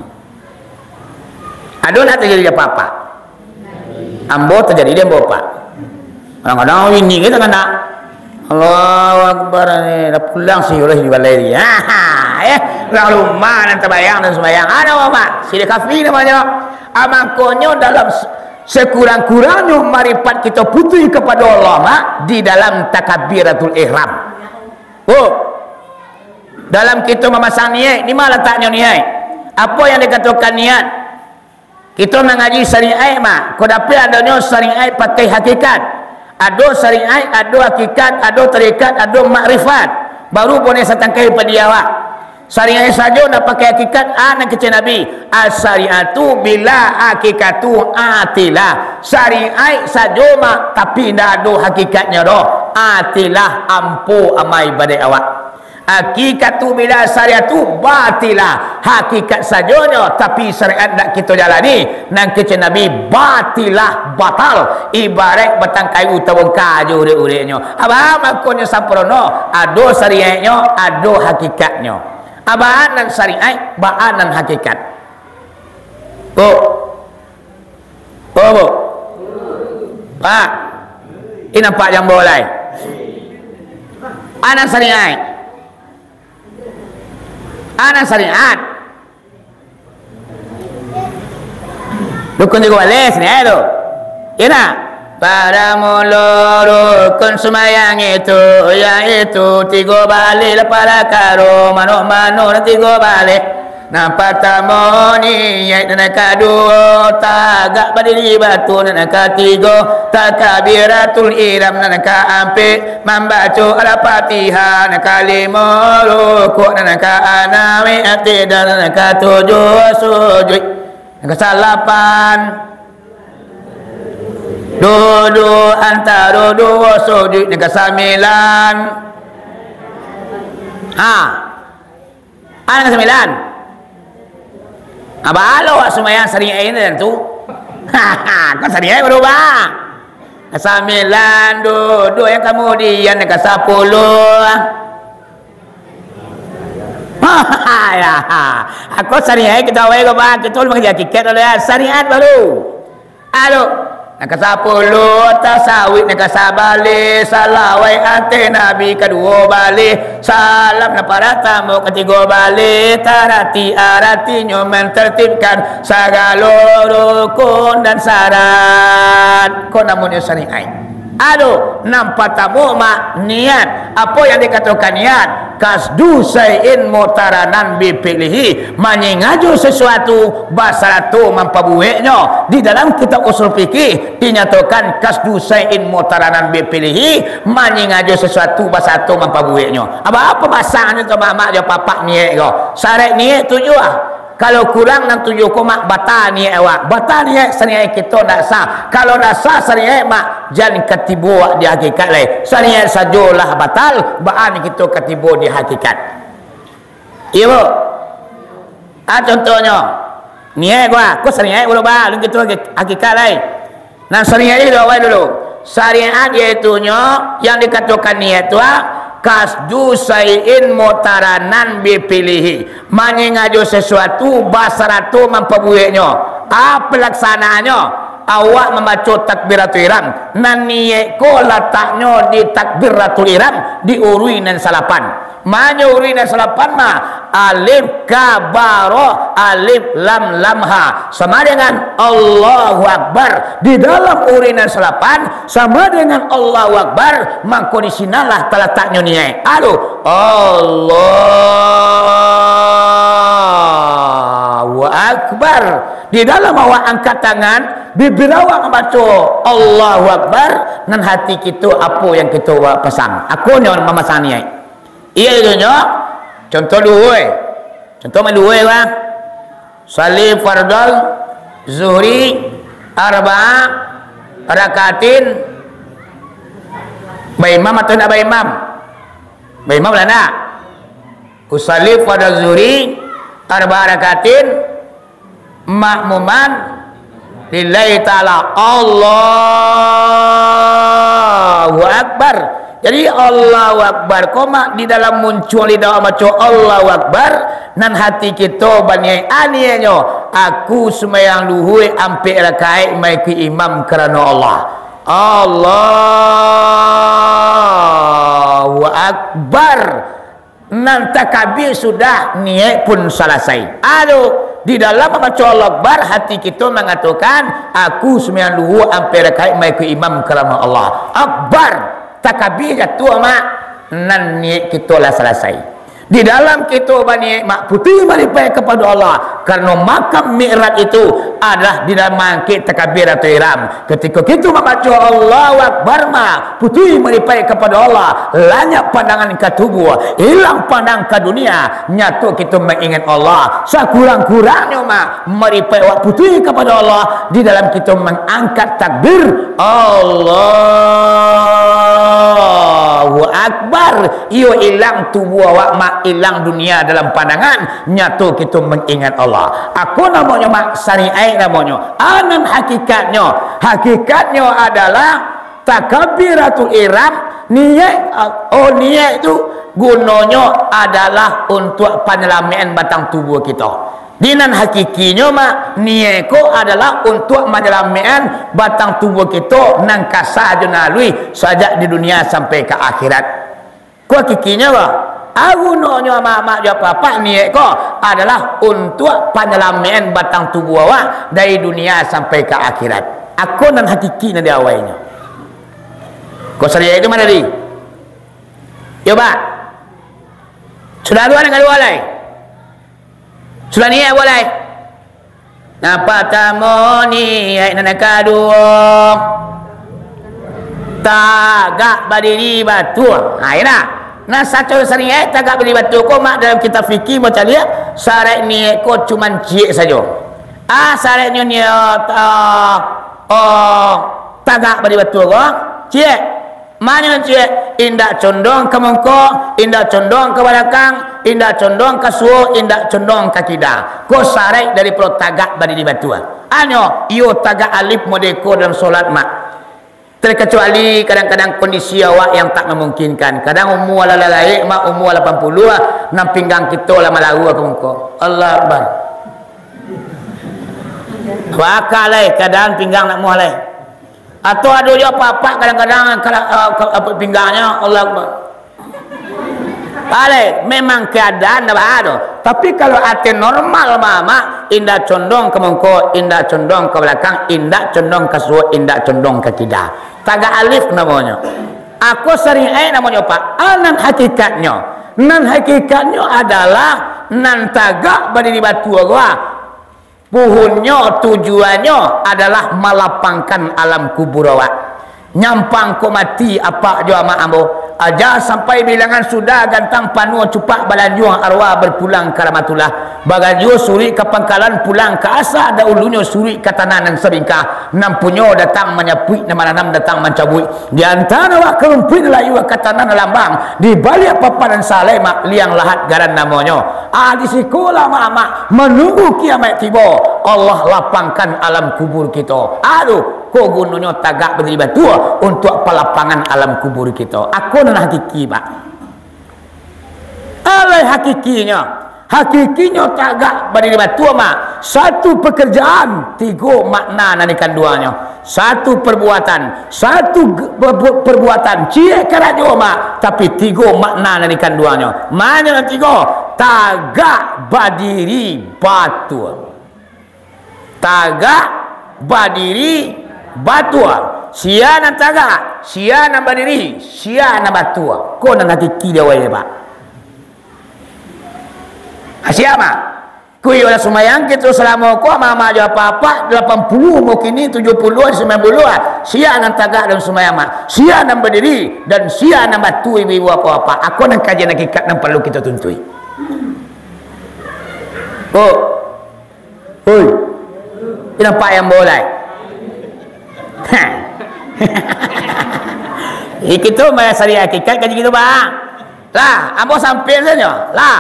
Ado ndak tajadi di apak-apak? Ambo tajadi di ambo, Pak. Kadang-kadang bini kita kena, Allahu Akbar, eh, lah pulang si Yureh di balai ni. Ha, eh, urang rumah nan tabayang dan sumbayang. Ado, Pak? Sirik kafi namonyo. Ah, makonyo dalam se-, sekurang-kurangnyo marifat kito putuih kapado Allah, Mak, di dalam takbiratul ihram. Oh, dalam kito mamasang niaik, di ma lataknyo niaik? Apo yang dikatokan niat? Kito mangaji syariat, Mak. Ko dapek adonyo syariat pakai hakikat. Ado syariat, ado hakikat, ado tarekat, ado makrifat. Baru boneh satangkai padi awak. Syariat sajo ndak pakai hakikat, a nan kecek Nabi, "As-syariatu bila hakikatu atilah." Syariat sajo, Mak, tapi ndak ado hakikatnyo doh. Atilah, ampo amai ibadat awak. Hakikatu bila syariatu batilah. Hakikat sajonyo, tapi syariat ndak kito jalani, nan kecek Nabi, batilah, batal. Ibarat batang kayu tabongka jo urek-ureknyo. Apo makonyo sampurno? Ado syariatnyo, ado hakikatnyo. Baa nan syariat, baa nan hakikat. Oh. Oh, Bu. Pak, iko nampak jambo lai. Anan syariat. Anan syariat. Rukun tigo baleh, sini aja tu. Iyo nak? Pada mulo rukun sumbayang itu, yaitu tigo baleh lah parakaro, manuk-manuk nan tigo baleh. Nan partamo niaik, nan kaduo tagak badiri batua, nan katigo takbiratul ihram, nan kaampek mambaco Al-Fatihah, nan kalimo rukuk, nan kaanam i'tidal, nan katujuah sujuik, nan kasalapan duduak antaro duo sujuik, nan kasambilan. Ha. Anan kasambilan. Abah lo awak sumbayang syariat ini dan tu. Kok syariat barubah? Kasambilan duduak, yang kamudian nan kasapuluah. Ya. Ako syariat kito awai ko, Bah. Kito belum mangaji hakikat dulu, ya. Syariat baru. Ado. Nan kasapuluah tasawik, nan kasabaleh salawat ateh Nabi, kaduo baleh salam, nan paratamo katigo baleh tarati, aratinyo mantartibkan sagalo rukun dan syarat. Ko namonyo syariat. Ado, nan partamo, Mak, niat. Apo yang dikatokan niat? Qasdu syai'in muqtaranan bi fi'lihi, manyengajo sasuatu basarato mampabueknyo. Di dalam kitab Usul Fikih dinyatokan qasdu syai'in muqtaranan bi fi'lihi, manyengajo sasuatu basarato mampabueknyo. Apo, apo pasangan tu, mamak jo papak niat ko? Syarat niat tujuah. Kalau kurang nan tujuah ko, Mak, batal niat awak. Batal niat, syariat kito ndak sah. Kalau ndak sah syariat, Mak, jan ka tibo awak di hakikat lai. Syariat sajolah batal, baa nan kito ka tibo di hakikat. Iyo, Bu. Ah, contohnyo, niat ko, ah, ko syariat barubah, alun kito haki-, hakikat lai. Nan syariat tu awai dulu. Syariat yaitunyo yang dikatokan niat tu, ah, qasdu syai'in muqtaranan bi fi'lihi. Manyengajo sasuatu basarato mampabueknyo. Ah, palaksanaannyo, awak mambaco takbiratul ihram. Nan niat ko lataknyo di takbiratul ihram, di urui nan salapan. Manyo urui nan salapan mah, alif, kaf, ba, ra, alif, lam, lam, ha. Sama dengan Allahu Akbar. Di dalam urui nan salapan, sama dengan Allahu Akbar, mangko di sinanlah talataknyo niat. Ado, Allahu Akbar. Di dalam awak angkat tangan, bibir awak mambaco Allahu Akbar, nan hati kito apo yang kito awak pasang. Ako nyo mamasang niat. Iyo, itu nyo. Contoh duo, eh. Contoh mah duo, eh, bang. Sali fardal zuhri arba'a rakaatin. Baimam atau ndak baimam? Baimam lah ndak? Usalli fardal zuhri arba'a rakaatin ma'muman lillahi ta'ala. Allahu Akbar. Jadi, Allahu Akbar ko, Mak, di dalam muncuang lidah baco Allahu Akbar, nan hati kito baniaik, aniaiknyo, aku sumbayang luhur ampek rakaik maikuik imam karano Allah. Allahu Akbar. Nan takabir sudah, niaik pun salasai. Ado, di dalam mambaco Allahu Akbar, hati kito mangatokan, aku sumbayang luhur ampek rakaik maikuik imam karano Allah. Akbar, takabir jatuah, Mak, nan niaik kito lah salasai. Di dalam kito baniaik, Mak, putuih malipaik kapado Allah, karano makam mi'raj itu adalah di dalam mangkek takabiratul ihram. Katiko kito mambaco Allahu Akbar, Mak, putuih malipaik kapado Allah, lanyap pandangan ka tubuah, ilang pandang ka dunia, nyato kito maingat Allah. Sakurang-kurangnyo, Mak, malipaik awak putuih kapado Allah di dalam kito mangangkat takbir, Allahu Akbar. Iyo ilang tubuah awak, Mak, ilang dunia dalam pandangan, nyato kito maingat Allah. Ako namonyo, Mak? Syariat namonyo. A nan hakikatnyo? Hakikatnyo adalah takbiratul ihram, niaik, oh, niaik tu gunonyo adalah untuak panyalamaik batang tubuah kito. Di nan hakikinyo, Mak, niaik ko adalah untuak manyalamaikkan batang tubuah kito nan kasa jo nan aluih sajak di dunia sampai ka akhirat. Ko hakikinyo ko, a gunonyo amak-amak jo apak-apak niaik ko adalah untuak panyalamaikkan batang tubuah awak dari dunia sampai ka akhirat. Ako nan hakiki nan di awainyo. Ko sariah itu mah tadi? Yo, Pak. Sudah dua nan kaduo lai. Sudah niaik buliah. Nan partamo niaik, nan kaduo tagak badiri batua. Ha, iyo nah. Nah, saco sariah tagak badiri batua ko, Mak, dalam kitab fikih bacaliak, saraik niaik ko cuman ciek sajo. Ah, saraiknyo niaik, ah, oh, tagak badiri batua ko, ciek. Mano ciek? Indak condong ka mangko, indak condong ka balakang, indak condong ka suok, indak condong ka kida. Ko saraik daripado tagak badiri batua. Hanyo, iyo tagak alif modeko dalam solat, Mak. Terkecuali kadang-kadang kondisi awak yang tak memungkinkan. Kadang umua lah lalaik, Mak, umua lapan puluah, nan pinggang kito lah malaru ka mangko. Allahu Akbar. Baa lai, keadaan pinggang nak muah lai. Atau ado juo apak-apak kadang-kadang kala-, eh, ka-, apa, pinggangnyo, Allahu Akbar. Alai, memang keadaan dah baa tu. Tapi kalau ateh normal, Mak, indak condong ka mangko, indak condong ka balakang, indak condong ka suok, indak condong ka kida. Tagak alif namonyo. Ako sariah namonyo, Pak. A nan hakikatnyo. Nan hakikatnyo adalah nan tagak badiri batua ko. Puhunnyo, tujuannyo adalah malapangkan alam kubur awak. Nyampang ko mati apak jo amak ambo. Aja sampai bilangan sudah, gantang panuah cupak, balanjuang arwah berpulang ka rahmatullah. Bagajo suruik ka pangkalan, pulang ka asa, dahulunyo suruik ka tanah nan sabingkah. Nan punyo datang manyapuik, nan mananam datang mancabuik. Di antaro awak ka rumpuik nan layu, ka tanah nan lambang, di baliak papan nan salai, Mak, liang lahat garan namonyo. Ah, di sikolah, Mak, Mak, manunggu kiamaik tibo, Allah lapangkan alam kubur kito. Aduh, ko gunonyo tagak badiri batua untuak palapangan alam kubur kito. Ako nan hakiki, Pak. Alai hakikinyo, hakikinyo tagak badiri batua, Mak. Satu pekerjaan, tigo makna nan dikanduangnyo. Satu perbuatan, satu ge-, perbu-, perbuatan, ciek karajo, Mak, tapi tigo makna nan dikanduangnyo. Mano nan tigo? Tagak badiri batua. Tagak badiri batua. Sia nan tagak, sia nan badiri, sia nan batua. Ko nan hakiki di awai, Pak. Sia, Mak. Ko iyolah sumbayang kito salamo ko, amak-amak jo apak-apak, lapan puluah umua kini, tujuah puluah, sambilan puluah. Sia nan tagak dalam sumbayang, Mak. Sia nan badiri, dan sia nan batua, ibu-ibu, apak-apak. Ako nan kajian hakikat nan paralu kito tuntuik. Ko. Oi. Indak nampak ayam bolai. Ha. Kito mah sariah hakikat kaji kito, Pak. Lah, ambo sampai sajo. Lah.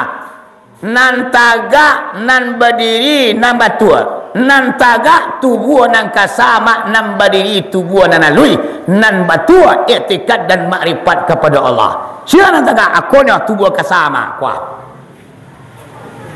Nan tagak, nan badiri, nan batua. Nan tagak, tubuah nan kasa, Mak, nan badiri, tubuah nan aluih, nan batua, iktikad dan makrifat kapado Allah. Sia nan tagak, akonyo tubuah kasa, Mak, kuah.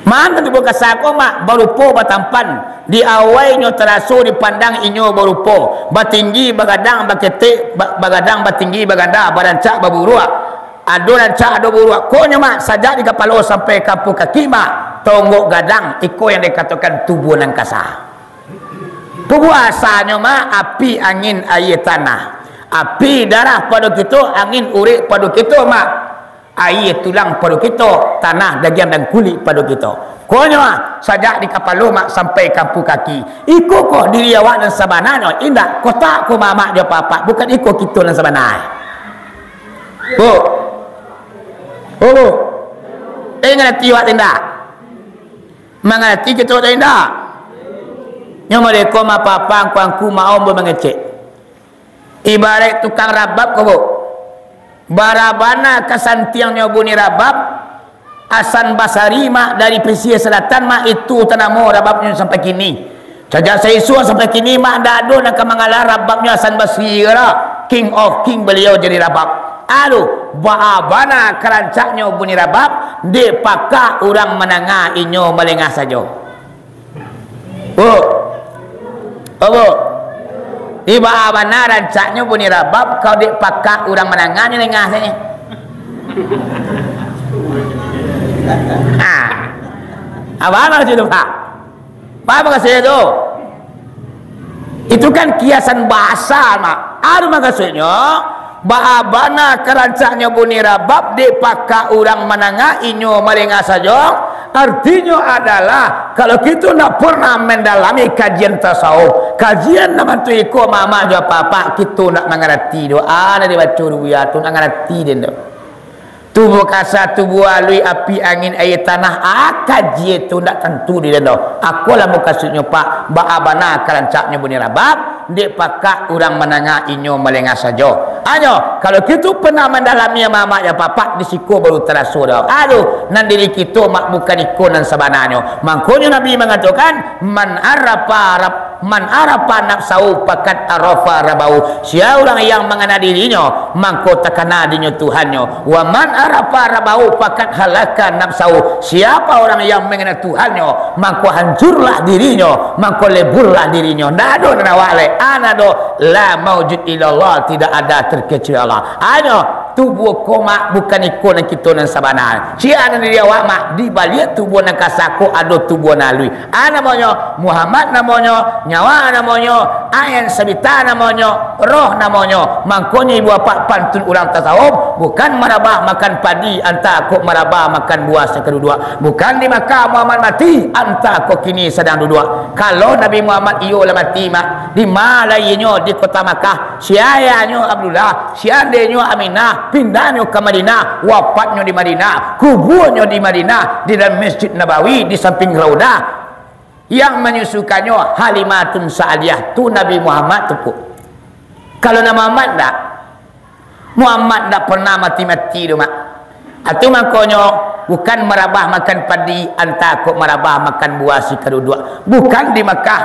Mano tubuah kasa ko, Mak, barupo batampan, di awainyo taraso dipandang inyo barupo, batinggi, bagadang, baketek, ba-, bagadang, batinggi, baganda, barancak, baburuak. Ado rancak, ado buruak. Konyo, Mak, sajak di kapalo sampai ka ampu kaki, Mak, tonggok gadang, iko yang dikatokan tubuah nan kasa. Tubuah asanyo, Mak, api, angin, aia, tanah. Api, darah pado kito, angin, urek pado kito, Mak. Aia, tulang pado kito, tanah, dagiang dan kulik pado kito. Konyo, ah, sajak di kapalo, Mak, sampai ka ampu kaki. Iko ko diri awak nan sabananyo? Indak, kotak ko, Mak, jo apak-apak. Bukan iko kito nan sabana. Bu. Bu, Bu. Eh, ngarati awak tu indak? Mangarati kito tu indak? Nyo modeko, Mak, apak-apak, angku-angku, Mak, ambo mangecek. Ibaraik tukang rabab ko, Bu. Bara bana kasantiangnyo bunyi rabab, Hasan Basari, Mak, dari Pesisir Selatan, Mak, itu tanamo rababnyo sampai kini. Sajak saisuak sampai kini, Mak, ndak ado nan ka mangalah rababnyo Hasan Basri, King of King, baliau jadi rabab. Aduh, baa bana karancaknyo bunyi rabab, dek paka urang mandanga inyo malengah sajo. Bu, oh, Bu, di baa bana rancaknyo bunyi rabab, kalau dek pakak urang manangahnyo lengah sajo. Ha. Apa maksud itu, Pak? Apa maksud itu? Itu kan kiasan bahasa, Mak. Anu maksudnyo, baa bana ka rancaknyo bunyi rabab, dek pakak urang manangah, inyo malengah sajo. Artinyo adalah, kalau kito ndak pernah mendalami kajian tasawuf, kajian nan bantuak iko, mamak jo apak-apak, kito ndak mangarati doa nan dibaco di buya tu, ndak ngarati den tu. Tubuah kasa, tubuah aluih, api, angin, aia, tanah, ah, kaji tu ndak tantu di den doh. Akolah mukasuiknyo, Pak, baa bana ka rancaknyo bunyi rabab, dek pakak urang manangah inyo malengah sajo. Hanyo, kalau kito pernah mandalami, mamak jo apak-apak, di siko baru taraso doh. Aduh, nan diri kito, Mak, bukan iko nan sabananyo. Mangkonyo Nabi mangatokan, "Man arafa rab-, man arafa nafsahu faqad arafa rabbahu." Sia urang yang mangana dirinyo, mangko takana dinyo Tuhannyo. "Wa man arafa rabbahu faqad halaka nafsahu." Siapa orang yang mangana Tuhannyo, mangko hancurlah dirinyo, mangko leburlah dirinyo. Ndak ado nan awak lai. Ana do, la maujud illallah, tidak ada terkecuali Allah. Hanyo, tubuah ko, Mak, bukan iko nan kito nan sabana. Ciek nan diri awak, Mak, di baliak tubuah nan kasa ko ado tubuah nan aluih. A namonyo, Muhammad namonyo, nyawa namonyo, ain sabita namonyo, roh namonyo. Mangkonyo ibu apak pantun urang tasawuf, bukan marabah makan padi, antah kok marabah makan buah sakaduduak. Bukan di Makkah Muhammad mati, antah kok kini sadang duduak. Kalau Nabi Muhammad iyo lah mati, Mak, di ma lai inyo? Di kota Makkah. Sia ayanyo Abdullah, sia andenyo Aminah, pindahnyo ka Madinah, wafatnyo di Madinah, kubuanyo di Madinah, di dalam Masjid Nabawi, di samping Raudah. Yang manyusukannyo Halimatun Sa'diyah, tu Nabi Muhammad tu, Puk. Kalau Nabi Muhammad ndak, Muhammad ndak pernah mati-mati tu, Mak. Atu mangkonyo, bukan marabah makan padi, antah kok marabah makan buah sikaduduak. Bukan di Makkah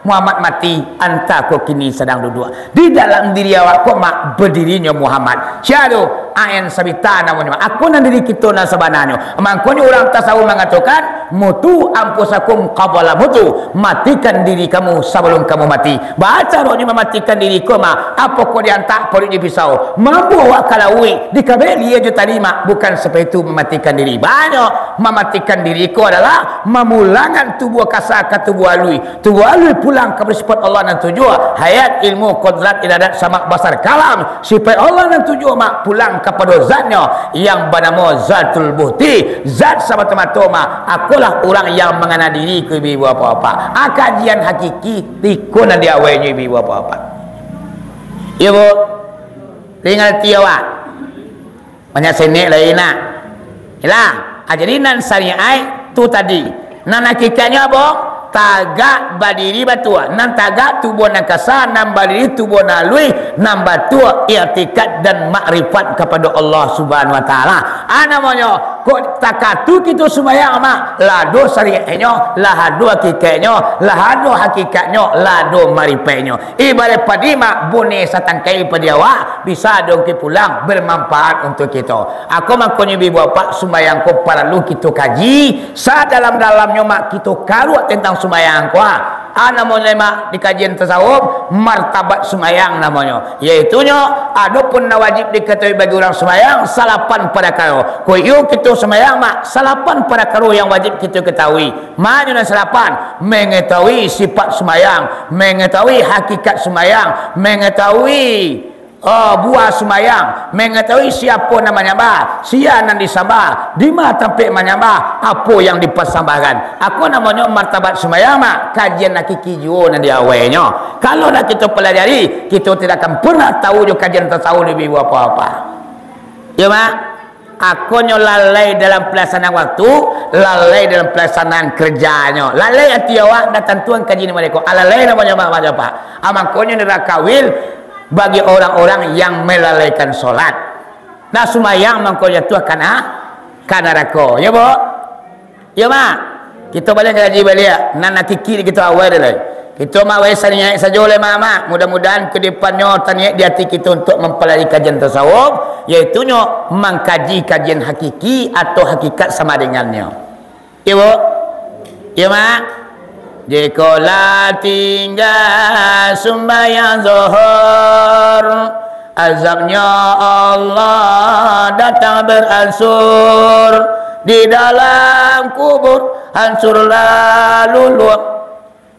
Muhammad mati, antah kok kini sadang duduak. Di dalam diri awak ko, Mak, badirinyo Muhammad. Sia tu? Ain sabita namonyo, Mak. Ako nan diri kito nan sabananyo. Mangkonyo urang tasawuf mangatokan, "Mutu anfusakum qabla mutu." Matikan diri kamu sabalum kamu mati. Baa caronyo mamatikan diri ko, Mak? Apokoh diantak paruik jo pisau? Mambuek awak ka lauik, dikabek lia jo tali, Mak? Bukan seperti itu mamatikan diri. Banyak mamatikan diri ko adalah mamulangkan tubuah kasa ka tubuah aluih. Tubuah aluih pulang ka sifat Allah nan tujuah, hayat, ilmu, kodrat, iradat, samak, basar, kalam. Sifat Allah nan tujuah, Mak, pulang kapado zatnyo yang banamo Zatul Buhti, zat samato-mato, Mak. Akolah urang yang mangana diri ko, ibu-ibu, apak-apak. A kajian hakiki, iko nan di awainyo, ibu-ibu, apak-apak. Iyo, Bu. Ringan ati awak. Banyak senek lai nak. Iyolah. Ah, jadi nan syariat tu tadi. Nan hakikatnyo apo? Tagak badiri batua. Nan tagak tubuah nan kasa, nan badiri tubuah nan aluih, nan batua iktikad dan makrifat kapado Allah Subhanahu Wa Taala. Ah, namonyo, kok takatu kito sumbayang, Mak? Lah ado syariatnyo, lah ado hakikatnyo, lah ado hakikatnyo, lah ado marifatnyo. Ibarat padi, Mak, buneh satangkai padi awak, bisa diungkik pulang, bermanfaat untuk kito. Ako mangkonyo, ibu bapak, sumbayang ko paralu kito kaji, sadalam-dalamnyo, Mak, kito karuak tentang sumbayang ko, ah. Ah, namonyo, Mak, di kajian tasawuf, martabat sumbayang namonyo. Yaitunyo, adopun nan wajib diketahui bagi urang sumbayang, salapan parakaro. Ko iyo kito sumbayang, Mak, salapan parakaro yang wajib kito ketahui. Mano nan salapan? Mangatahui sifat sumbayang, mangatahui hakikat sumbayang, mangatahui, eh, buah sumbayang, mangatahui siapo nan manyambah, sia nan disambah, di ma tampek manyambah, apo yang dipasambahkan. Ako namonyo martabat sumbayang, Mak, kajian hakiki juo nan di awainyo. Kalau ndak kito palajari, kito tidak akan pernah tahu jo kajian tasawuf labiah apo-apo. Yo, Mak? Akonyo lalai dalam palaksanaan waktu, lalai dalam palaksanaan karajonyo. Lalai ati awak, ndak tantuan kaji ni mareko. Ah, lalai namonyo, Mak, Mak, Pak. Ah, mangkonyo narako wil bagi orang-orang yang melalaikan solat. Nah, sumbayang mangko jatuah kana, ka narako. Yo, Bu? Iyo, Mak. Kito baliak kaji baliak. Nan hakiki kito awai dulu. Kito, Mak, wai saniaik sajo lai, Mak, Mak. Mudah-mudahan ka depannyo taniaik di ati kito untuak mampalajari kajian tasawuf, yaitunyo mangkaji kajian hakiki atau hakikat sama dengannyo. Iyo, Bu? Iyo, Mak? Jikolah tingga sumbayang Zohor, azabnyo Allah datang beransur, di dalam kubur hancurlah luluh,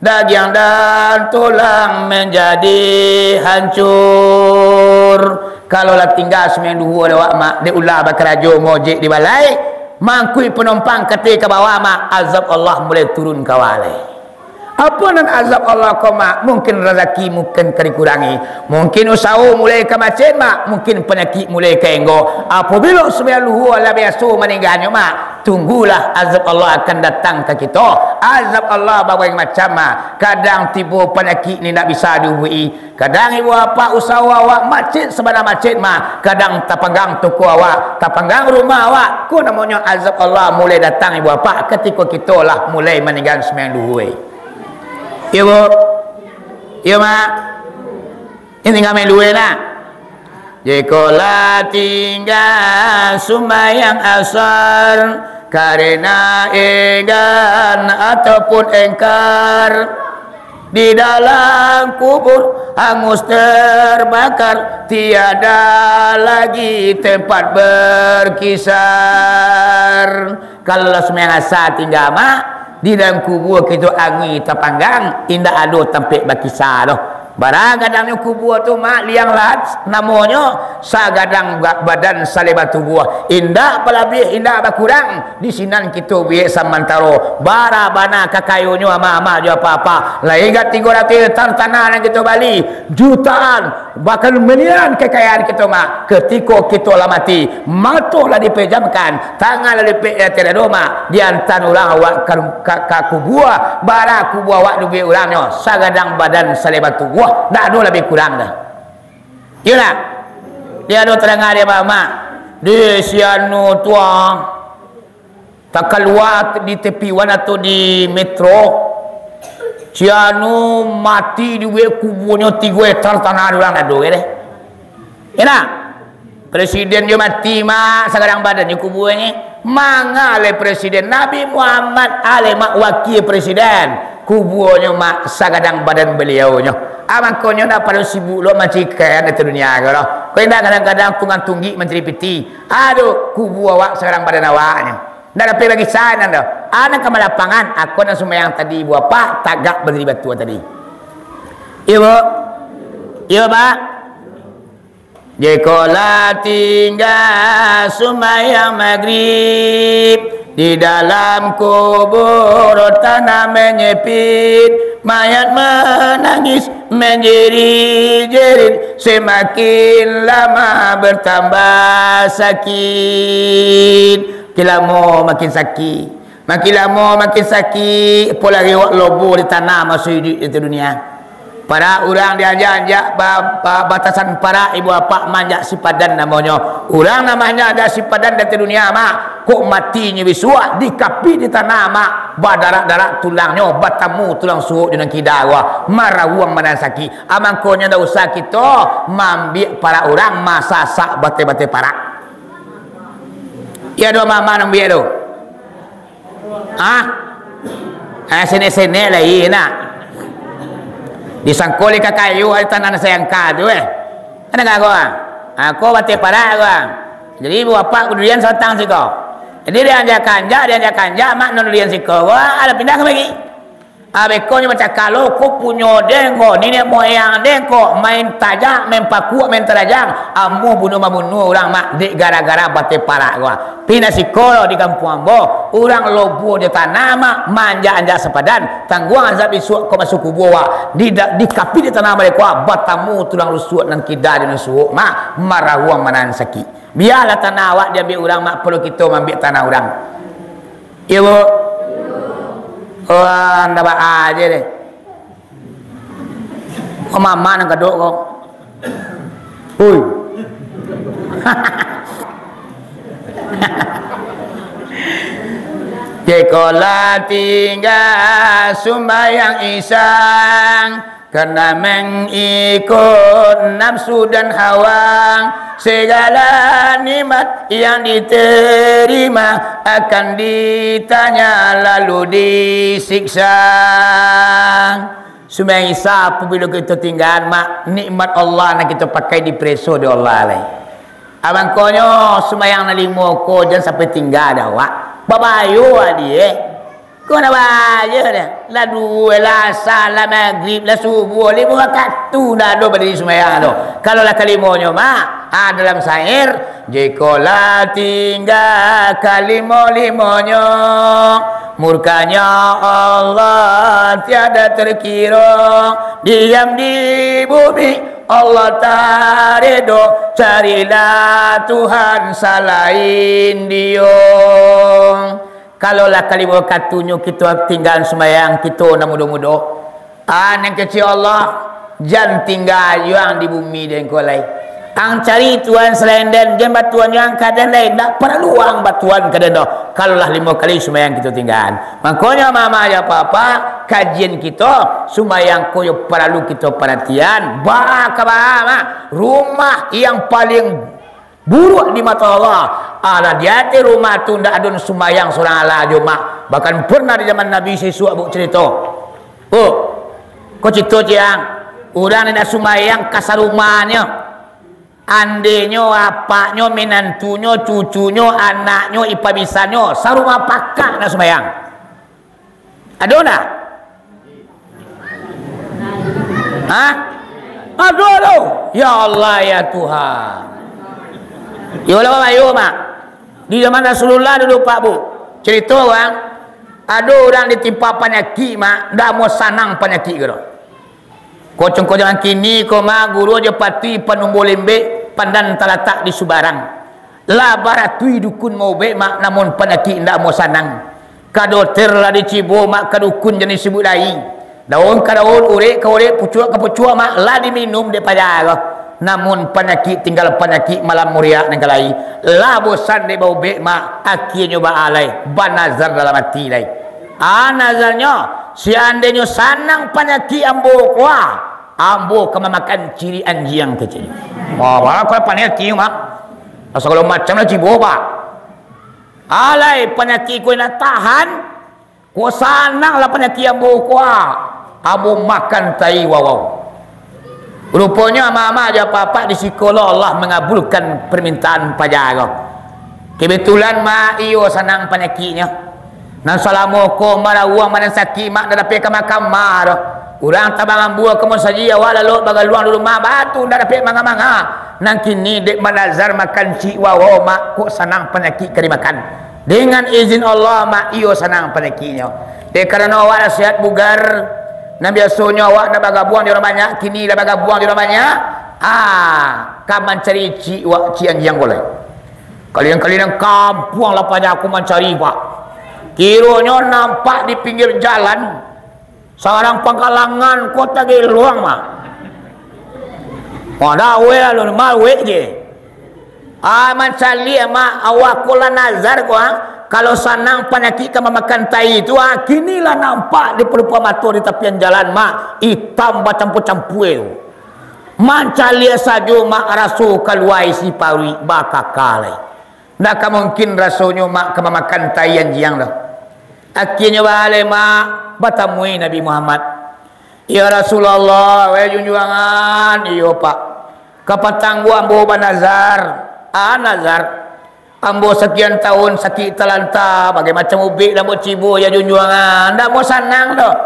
dagiang dan tulang manjadi hancur. Kalau lah tingga sumbayang duho dek awak, mak, dek ulah bakarajo ngojek di balai, mangkuik panumpang kateh ka bawah, mak, azab Allah mulai turun ka awak lai. Apo nan azab Allah ko, mak? Mungkin razaki mungkin ka dikurangi, mungkin usaho mulai ka macet, mak, mungkin panyakik mulai ka enggo. Apabilo sumbayang luhua lah biaso maningganyo, mak, tunggulah azab Allah akan datang ka kito. Azab Allah babagai macam, mak. Kadang tibo panyakik ni ndak bisa diubuik-i. Kadang ibu apak usaho awak macet sabana macet, mak. Kadang tapanggang toko awak, tapanggang rumah awak. Ko namonyo azab Allah mulai datang ibu apak katiko kito lah mulai maninggan sumbayang luhua. Iyo, Bu? Iyo, Mak? Ini ninggan main luhua, nak? Jikolah tingga sumbayang asar karena enggan ataupun engkar, di dalam kubur hangus terbakar, tiada lagi tempat berkisar. Kalau lah sumbayang asa tingga, mak, di dalam kubur kito angui tapanggang, indak ado tampek bakisa doh. Bara gadangnyo kubur tu, mak, liang lahat namonyo, sagadang ba-, badan salebar tubuah. Indak balabiah, indak bakurang. Di sinan kito buek samantaro. Bara bana kakayonyo ama-ama jo apa-apa. Lai gak tigo ratuih hektar tanah nan kito bali. Jutaan. Bahkan miliaran kekayaan kito, mak, katiko kito lah mati, mato lah dipejamkan, tangan lah dipek di ateh dado, mak, diantaan urang awak ka, ka, ka kubua, bara kubua awak duduak urangnyo, sagadang badan salebar tubuah, ndak ado labiah kurang doh. Iyo ndak? Di ado tadanga dek mak, di sianu tu, ah. Takalua di tepi wan atau di metro, si anu mati dibuek kubuanyo tigo hektar tanah di urang ado, yo deh. Enak. Presiden jo mati, mak, sagadang badannyo kubuanyo. Manga alai presiden, Nabi Muhammad alai, mak, wakil presiden, kubuanyo, mak, sagadang badan baliaunyo. Ah, mangkonyo ndak paralu sibuk lo mancari kekayaan di dunia ko lo. Ko indak kadang-kadang tunggang tunggik mancari piti. Aduh, kubua awak sagadang badan awaknyo. Ndak dapek bagi sanan doh. Anak ka malapangan, ako nan sumbayang tadi, ibu apak, tagak badiri batua tadi. Iyo, Bu? Iyo, Pak? Jikolah tingga sumbayang magrib, di dalam kubur tanah menyepit, mayat menangis menjerit-jerit, semakin lama bertambah sakit. Makin lamo makin sakik. Makin lamo makin sakik, apo lai awak lobo di tanah masuak iduik di dunia. Parak urang dianjak-anjak ba-, ba-, batasan parak, ibu apak, manjak sipadan namonyo. Urang nan manjak sipadan di dunia, mak, kok matinyo bisuak, dikapik di tanah, mak, badarak-darak tulangnyo, batamu tulang suok jo nan kida, wah, marawuang badan sakik. Ah, mangkonyo ndak usah kito maambiak parak urang, masasak bateh-bateh parak. Iyo, ado mama nan ambiak tu. Ah? Ah, senek-senek lai nak. Disangko lai ka kayu, ari tanah nan sayangka tu, eh. Kan gago, ah? Ah, ko bateh parak ko, ah. Jadi, ibu apak duduak sabatang siko. Jadi, dianjak-anjak, dianjak-anjak, mak, nan duduak siko ko, ah, lah pindah ka mari. Ah, bekonyo bacakalo, ko punyo den ko, niniak moyang den ko, main tajak, main pakuak, main tarajang, amuah bunuah-mabunuah urang, mak, dek gara-gara bateh parak ko. Pindah siko di kampuang ambo, urang lobo jo tanah, mak, manjak-anjak sapadan, tangguang azab isuak ko masuak kubua, wak, di, dikapik di tanah baleh ko, batamu tulang rusuak nan kida jo nan suok, mak, marawuang manahan sakik. Bialah tanah awak diambiak urang, mak, paralu kito maambiak tanah urang. Iyo, Bu? Wah, ndak baa aja deh. Ko mama nan kadok ko. Hui. Jikolah tingga sumbayang isang, Karena mengikut nafsu dan hawa, segala nikmat yang diterima akan ditanya lalu disiksa. Sumbayang Isya apabilo kito tinggaan, mak, nikmat Allah nan kito pakai dipereso dek Allah lai. Abangkonyo sumbayang nan limo ko jan sampai tingga dek awak. Babayo adiak. Ko nak bahayo dah. Lah duo, lah asa, lah magrib, lah subuh, limo rakaat tu ndak ado badiri sumbayang tu. Kalau lah kalimonyo mah, ha, dalam syair, jiko lah tingga kalimo-limonyo, murkanyo Allah tiada terkiro, diam di bumi Allah tak redo, carilah Tuhan salain Dio. Kalau lah kalimo katunyo kito tinggaan sumbayang kito nan mudo-mudo, ah, nan kecek Allah, jan tingga juo ang di bumi den ko lai. Ang cari Tuhan salain den, jan batuan juo ang ka den lai, ndak paralu ang batuan ka den doh. Kalau lah limo kali sumbayang kito tinggaan. Mangkonyo mama jo papa, kajian kito, sumbayang ko yo paralu kito paratian. Baa ka baa mah, rumah yang paling buruak di mato Allah, alah di ateh rumah tu ndak ado sumbayang surang alah jo mak. Bahkan pernah di zaman Nabi sisuak, Buk, carito. Buk, ko carito ciang, urang ni nak sumbayang ka sarumahnyo. Andenyo, apaknyo, minantunyo, cucunyo, anaknyo, ipa bisanyo, sarumah pakak nak sumbayang. Ado ndak? Hah? Ado, ado. Ya Allah, ya Tuhan. Yo lah, babayo, mak. Di zaman Rasulullah dulu, Pak, Bu. Carito urang, ado urang ditimpa panyakik, mak. Ndak amuah sanang panyakik ko. Ko congko zaman kini ko, mak, guru jo patuik panumbuah lembek, pandan talatak di subarang. Lah baratuih dukun maubek, mak, namun panyakik indak amuah sanang. Ka doter lah dicibo, mak, ka dukun jan disibuik lai. Daun ka daun, urek ka urek, pucuak ka pucuak, mak, lah diminum dek paja ko. Namun panyakik tinggal panyakik, malam muriak nan ka lai. Lah bosan dek baubek, mak, akienyo baalai, banazar dalam ati lai. Ah, nazarnyo, seandainyo sanang panyakik ambo ko, ah, ambo ka mamakan ciri anjiang, keceknyo. Wah, baa ko panyakik, mak. Sagalo macam lah cibo, Pak. Alai, panyakik ko indak tahan, ko sanang lah panyakik ambo ko, ah. Ambo makan tai wawau. Ruponyo ama-ama jo apak-apak di siko lo Allah mangabulkan parmintaan paja ko. Kebetulan, mak, iyo sanang panyakiknyo. Nan salamo ko marawuang, nan sakik, mak, ndak dapek ka makan, mak, doh. Urang tabang ambua ka musajik, awak lalok bagaluang di rumah, batu ndak dapek manga-manga. Nan kini dek manazar makan cik wawau, mak, kok sanang panyakik ka dimakan. Dengan izin Allah, mak, iyo sanang panyakiknyo. Dek karano awak lah sehat bugar, nan biasonyo awak ndak bagabuang jo urang banyak, kini lah bagabuang jo urang banyak. Ah, ka mancari cik wak, cik anjiang ko lai. Kalian-kalian kampuang lah banyak aku mancari, Pak. Kironyo nampak di pinggir jalan, sabarang pangkalangan Kota Geluang, mak. Wah, dah, weh, lalu, mak, weh je. Ah, mancaliak, mak, awak ko lah nazar ko, ah. Kalau sanang panyakik ka mamakan tai tu, ah, kini lah nampak di palupuan mato di tapian jalan, mak, itam bacampua-campua tu. Mancaliak sajo, mak, raso kalua isi paruik, bakaka lai. Ndak ka mungkin rasonyo, mak, ka mamakan tai anjiang doh. Akienyo baalai, mak, batamui Nabi Muhammad. "Ya Rasulullah, wahai junjuangan, iyo, Pak. Kapatang ko ambo banazar, ah, nazar. Ambo sakian tahun sakik talanta, bagai macam ubek lah ambo cibo, ya junjuangan, ndak ambo sanang doh.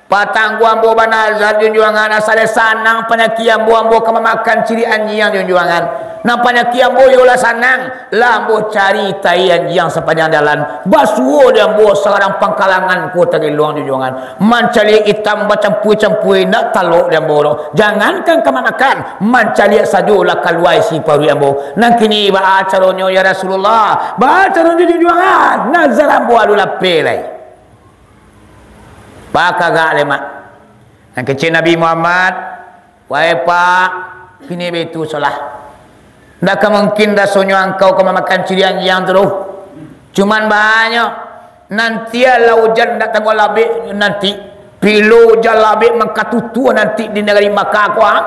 Patang ko ambo banazar, junjuangan, asa lai sanang panyakik ambo, ambo ka mamakan ciri anjiang, junjuangan. Nan panyakik ambo iyolah sanang, lah ambo cari tai anjiang sapanjang jalan. Basuo di ambo sabarang pangkalangan Kota Geluang, junjuangan. Mancaliak itam bacampua-campua, indak talok di ambo doh. Jangankan ka mamakan, mancaliak sajo lah kalua isi paruik ambo. Nan kini baa caronyo, ya Rasulullah? Baa caronyo, junjuangan? Nazar ambo alun lapeh lai." Bakagak lai, mak. Nan kecek Nabi Muhammad, "Wahai Pak, kini baitu solah. Ndak ka mungkin rasonyo angkau ka mamakan ciri anjiang tu doh. Cuman baanyo, nanti lah ujan ndak tangguang labek nanti. Pilo jan labek mangkatutua nanti di nagari Makkah ko, ah.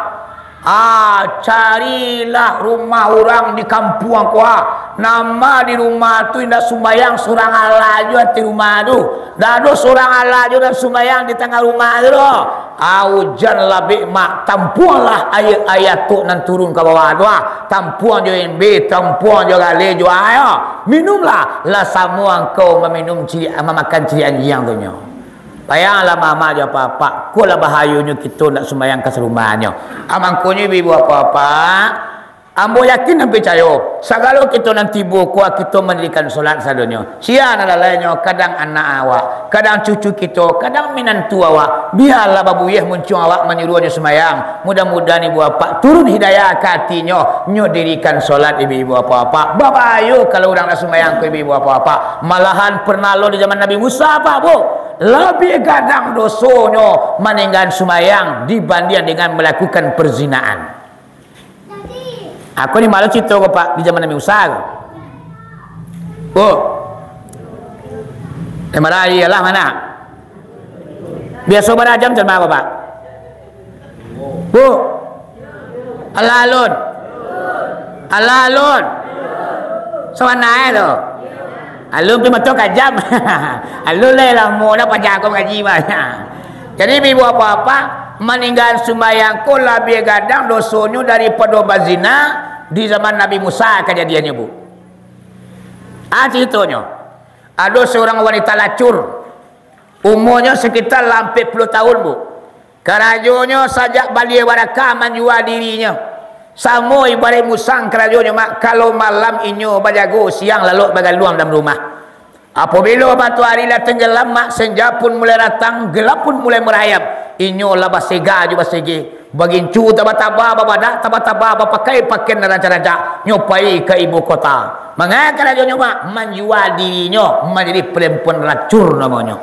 Ah, carilah rumah urang di kampuang ko, ah. Nan ma di rumah tu indak sumbayang, surang alah jo ati rumah tu. Dak ado surang alah jo nan sumbayang di tangah rumah tu doh. Ah, ujan labek mak, tampuanglah aia, aia tu nan turun ka bawah tu, ah. Tampuang jo embe, tampuang jo galeh jo aia. Minumlah, lah samo angkau maminum ciriak, mamakan ciriak anjiang tu nyo. Bayanglah mamak jo apak-apak, ko lah bahayonyo kito ndak sumbayang ka sarumahnyo. Ah, mangkonyo ibu-ibu apak-apak, ambo yakin dan picayo, sagalo kito nan tibo ko kito mandirikan solat sadonyo. Sia nan lalainyo, kadang anak awak, kadang cucu kito, kadang minantu awak, bialah babuyeh muncuang awak manyuruahnyo sumbayang. Mudah-mudahan ibu apak turun hidayah ka atinyo, nyo dirikan solat ibu-ibu apak-apak. Babahayo kalau urang ndak sumbayang ko ibu-ibu apak-apak. Malahan pernah lo di zaman Nabi Musa, Pak, Bu. Labiah gadang dosonyo maninggakan sumbayang dibandiang dengan malakukan perzinaan. Aku ni malu carito ko, Pak, di zaman Nabi Musa ko. Bu. Eh, marah iyalah mana? Biaso barajam cuma apa, Pak? Bu. Alah alun. Alah alun. Sabananyo tu. Alun pi mato kajam. Alun lai lamo dah paja ko mangaji mah. Jadi, ibu apak-apak, maninggakan sumbayang ko labiah gadang dosonyo daripado bazina di zaman Nabi Musa kajadiannyo, Bu. Ah, caritonyo. Ado surang wanita lacur. Umuanyo sakitar lah ampek puluah tahun, Bu. Karajonyo sajak balia baraka manjua dirinyo. Samo ibaraik musang karajonyo, Mak. Kalau malam inyo bajago, siang lalok bagaluang dalam rumah. Apabilo matoari lah tenggelam, Mak, senja pun mulai datang, gelap pun mulai marayap. Inyo lah basega jo basege. Bagincu taba-taba, babadak taba-taba, bapakai pakaian nan rancak-rancak. Nyo pai ka ibu kota. Manga karajonyo, Mak? Manjua dirinyo manjadi perempuan lacur namonyo.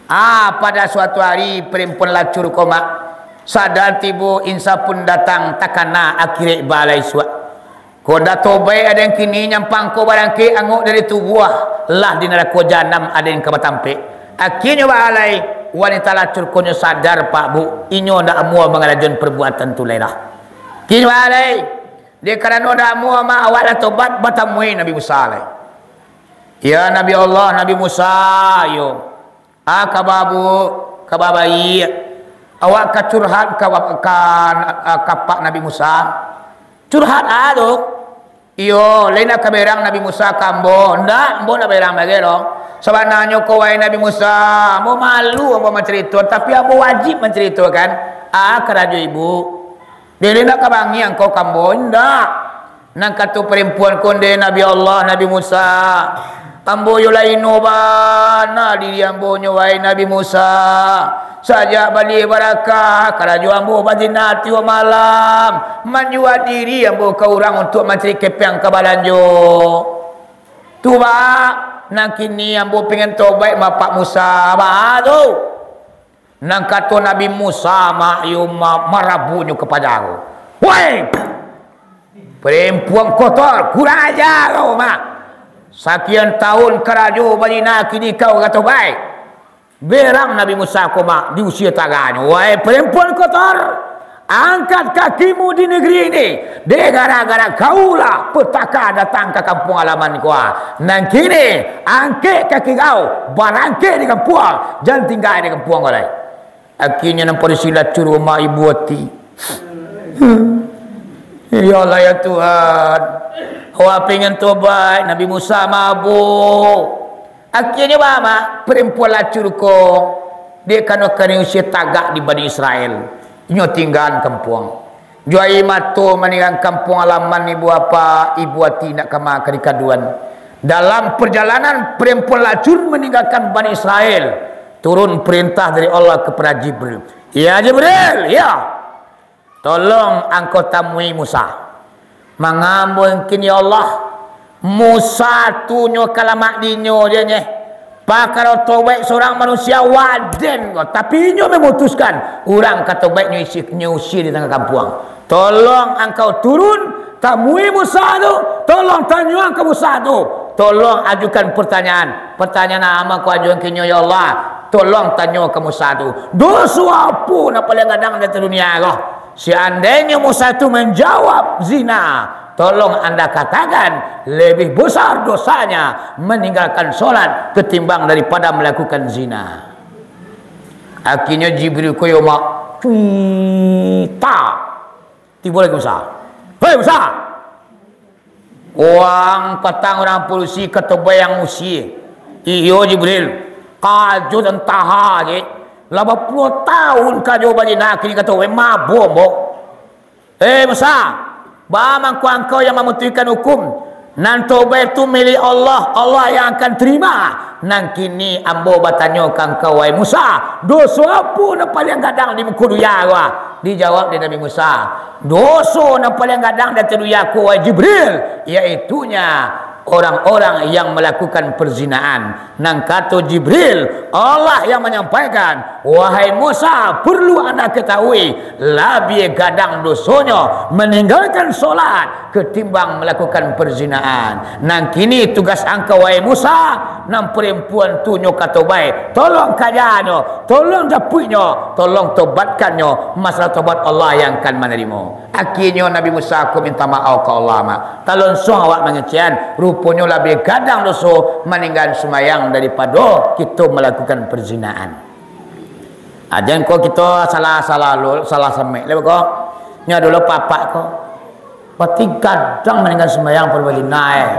Ah, pada suatu hari, perempuan lacur ko, Mak, sadar tibo insa pun datang, takana akhirat baa lai suak. Kok ndak tobaik aden kini, nyampang ko barangkek angok dari tubuah, lah di narako jahanam aden ka batampek. Akhirnyo baa lai, wanita lacur ko nyo sadar, Pak, Bu, inyo ndak amuah mangarajoan perbuatan tu lai lah. Akhirnyo baa lai, dek karano ndak amuah, Mak, awak lah tobat, batamui Nabi Musa lai. Ya Nabi Allah, Nabi Musa, yo. Ah, kaba, Bu, kaba baiak. Awak ka curhat ka, ka, ka Pak Nabi Musa. Curhat a tu? Iyo, lai nak ka berang Nabi Musa ka ambo? Ndak, ambo ndak berang bagai lo. Sabananyo ko, wahai Nabi Musa, ambo malu ambo mancarito, tapi ambo wajib mancaritokan. Ah, karajo ibu. Dek lai nak ka bangih angkau ka ambo? Indak. Nan kato parampuan ko, ndeh Nabi Allah, Nabi Musa, ambo yo lah ino bana diri ambo nyo, wahai Nabi Musa. Sajak balia baraka, karajo ambo bazina tiok malam, manjua diri ambo ka urang untuak mancari kepeang ka balanjo. Tu baa, nan kini ambo pengen tobaik ma Pak Musa, baa tu? Nan kato Nabi Musa, Mak, iyo ma-, marabunyo ka paja ko. Woi! Parampuan kotor, kurang aja kau, Mak. Sakian tahun karajo bazina, kini kau ka tobaik. Berang Nabi Musa ko, Mak, diusia taganyo. Woi, parampuan kotor! Angkat kakimu di negeri ini, dek gara-gara kaulah petaka datang ka kampuang halaman ko. Nan kini, angkek kaki kau, barangkek di kampuang, jan tingga di kampuang ko lai. Akhirnyo nan padusi lacur, Mak, ibo ati. Ya Allah, ya Tuhan, awak pengen tobaik, Nabi Musa mabuk. Akhirnyo baa, Mak, parampuan lacur ko, dek karano ka diusia tagak di Bani Israel, inyo tinggaan kampuang. Jo aia mato maninggakan kampuang halaman, ibo apak, ibo ati indak ka ma ka dikaduan. Dalam parjalanan parampuan lacur maninggakan Bani Israel, turun parentah dari Allah kapado Jibril. Ya Jibril, ya. Tolong angkau tamui Musa. Manga mungkin, ya Allah, Musa tu nyo ka lamak dinyo je nyeh. Pakaro tobaik surang manusia waden ko, tapi inyo mamutuskan urang ka tobaik nyo isi, nyo usia di tangah kampuang. Tolong angkau turun, tamui Musa tu, tolong tanyoan ka Musa tu, tolong ajukan pertanyaan. Pertanyaan a ma kau ajukan ka inyo, ya Allah? Tolong tanyo ka Musa tu, doso apo nan paliang gadang di ateh dunia ko? Seandainyo Musa tu manjawab zina, tolong anda katakan, lebih besar dosanya meninggalkan solat ketimbang daripada melakukan zina. Akhirnyo Jibril ko yo mak, cuita. Tibo lai Musa. "Hei Musa! Urang patang urang padusi ka tobai ang usie." "Iyo Jibril, kajo tantaha je. Lah bapuluah taun kajo bazina, kini ka tobai, mabo ambo." "Hei Musa, baa mangko angkau yang mamutuihkan hukum? Nan tobai tu milik Allah, Allah yang akan terima. Nan kini ambo batanyo ka angkau, wahai Musa, doso apo nan paliang gadang di muko dunia ko?" Dijawab dek Nabi Musa, "Doso nan paliang gadang di ateh dunia ko, wahai Jibril, yaitunyo orang-orang yang melakukan perzinaan." Nan kato Jibril, Allah yang manyampaikan, "Wahai Musa, perlu anda ketahui, labiah gadang dosonyo meninggalkan solat ketimbang melakukan perzinaan. Nan kini tugas angkau, wahai Musa, nan parampuan tu nyo ka tobai, tolong kajanyo, tolong japuiknyo, tolong tobatkannyo, masalah tobat Allah yang akan manarimo." Akhirnyo Nabi Musa ko minta maaf ka Allah, mak. Talonsuang awak mangecekan, ruponyo labiah gadang doso maninggakan sumbayang daripado kito malakukan perzinaan. Aden ko kito salah, salah lo, salah samek lah ko. Nyo dulu papak ko. Pati gadang maninggakan sumbayang pado bazina, eh.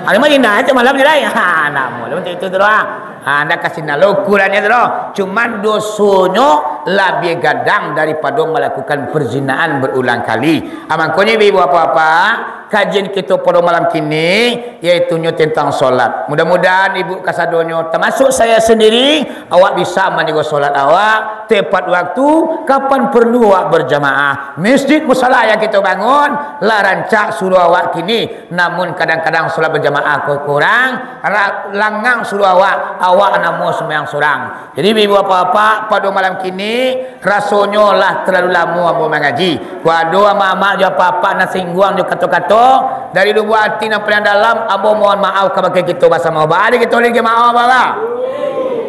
Ari mah zina itu malam je lai. Ha, namo lah macam itu tu lah. Ha, ndak kasih nak lo ukurannyo tu lo. Cuman dosonyo labiah gadang daripado malakukan perzinaan berulang kali. Ha, mangkonyo ibu-ibu bapak-bapak, kajian kito pado malam kini, yaitunyo tentang solat. Mudah-mudahan ibu kasadonyo, tamasuk saya sendiri, awak bisa manjago solat awak tepat waktu, kapan perlu awak berjamaah. Masjid musala yang kito bangun, lah rancak suruh awak kini, namun kadang-kadang solat berjamaah ko kurang, ra-, langang suruh awak, awak namo sumbayang surang. Jadi, ibu bapak-bapak, pado malam kini, rasonyo lah talalu lamo ambo mangaji. Kok ado amak-amak jo apak-apak nan singguang jo kato-kato, dari lubuak ati nan paliang dalam, ambo mohon maaf kabake kito basamo. Baa dek kito lagi maaf, baa?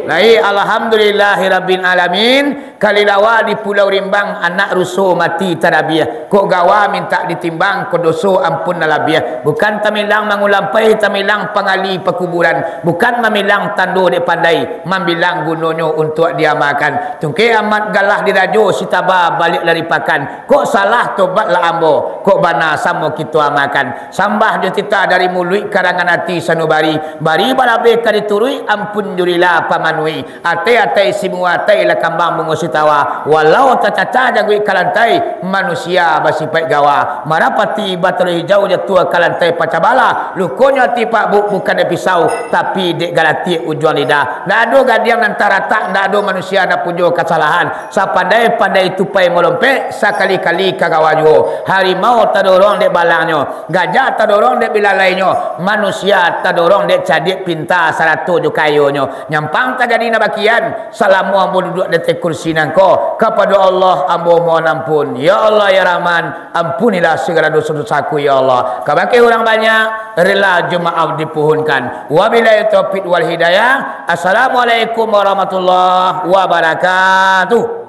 Lai, alhamdulillahirabbil alamin. Kalilawa di Pulau Rimbang, anak ruso mati tadabiah. Kok gawa mintak ditimbang, kok doso ampun nan labiah. Bukan tamilang mangulampai, tamilang pangali pakuburan. Bukan mamilang tando dek pandai, mambilang gunonyo untuak diamalkan. Tungkek amat galah dirajo, sitaba baliak lari pakan. Kok salah, tobatlah ambo. Kok bana, samo kito amalkan. Sambah jo titah dari muluik, karangan ati sanubari. Bari balabeh ka dituruik, ampun jo rila pamanuik. Atai-atai simuwa, atai lah kambang bungo sitawa. Walau tacacah jangguik ka lantai, manusia basipaik gawa. Marapati batalo hijau jatuah ka lantai pacah balah. Lukonyo ati Pak Bu bukan dek pisau, tapi dek galatiak ujuang lidah. Ndak ado gadiang nan taratak, ndak ado manusia nan punyo kasalahan. Sapandai-pandai tupai malompek, sakali-kali ka gawa juo. Harimau tadorong dek balangnyo, gajah tadorong dek bilalainyo, manusia tadorong dek cadiak pinta sarato jo kayonyo. Nyampang tajadi nan bakian, salamo ambo duduak di ateh kursi nangko, kapado Allah ambo mohon ampun. Ya Allah, ya Rahman, ampunilah sagalo doso-dosaku, ya Allah. Kabake urang banyak, rila jo maaf dipuhunkan. Wabillahi taufiq wal hidayah. Assalamualaikum warahmatullahi wabarakatuh.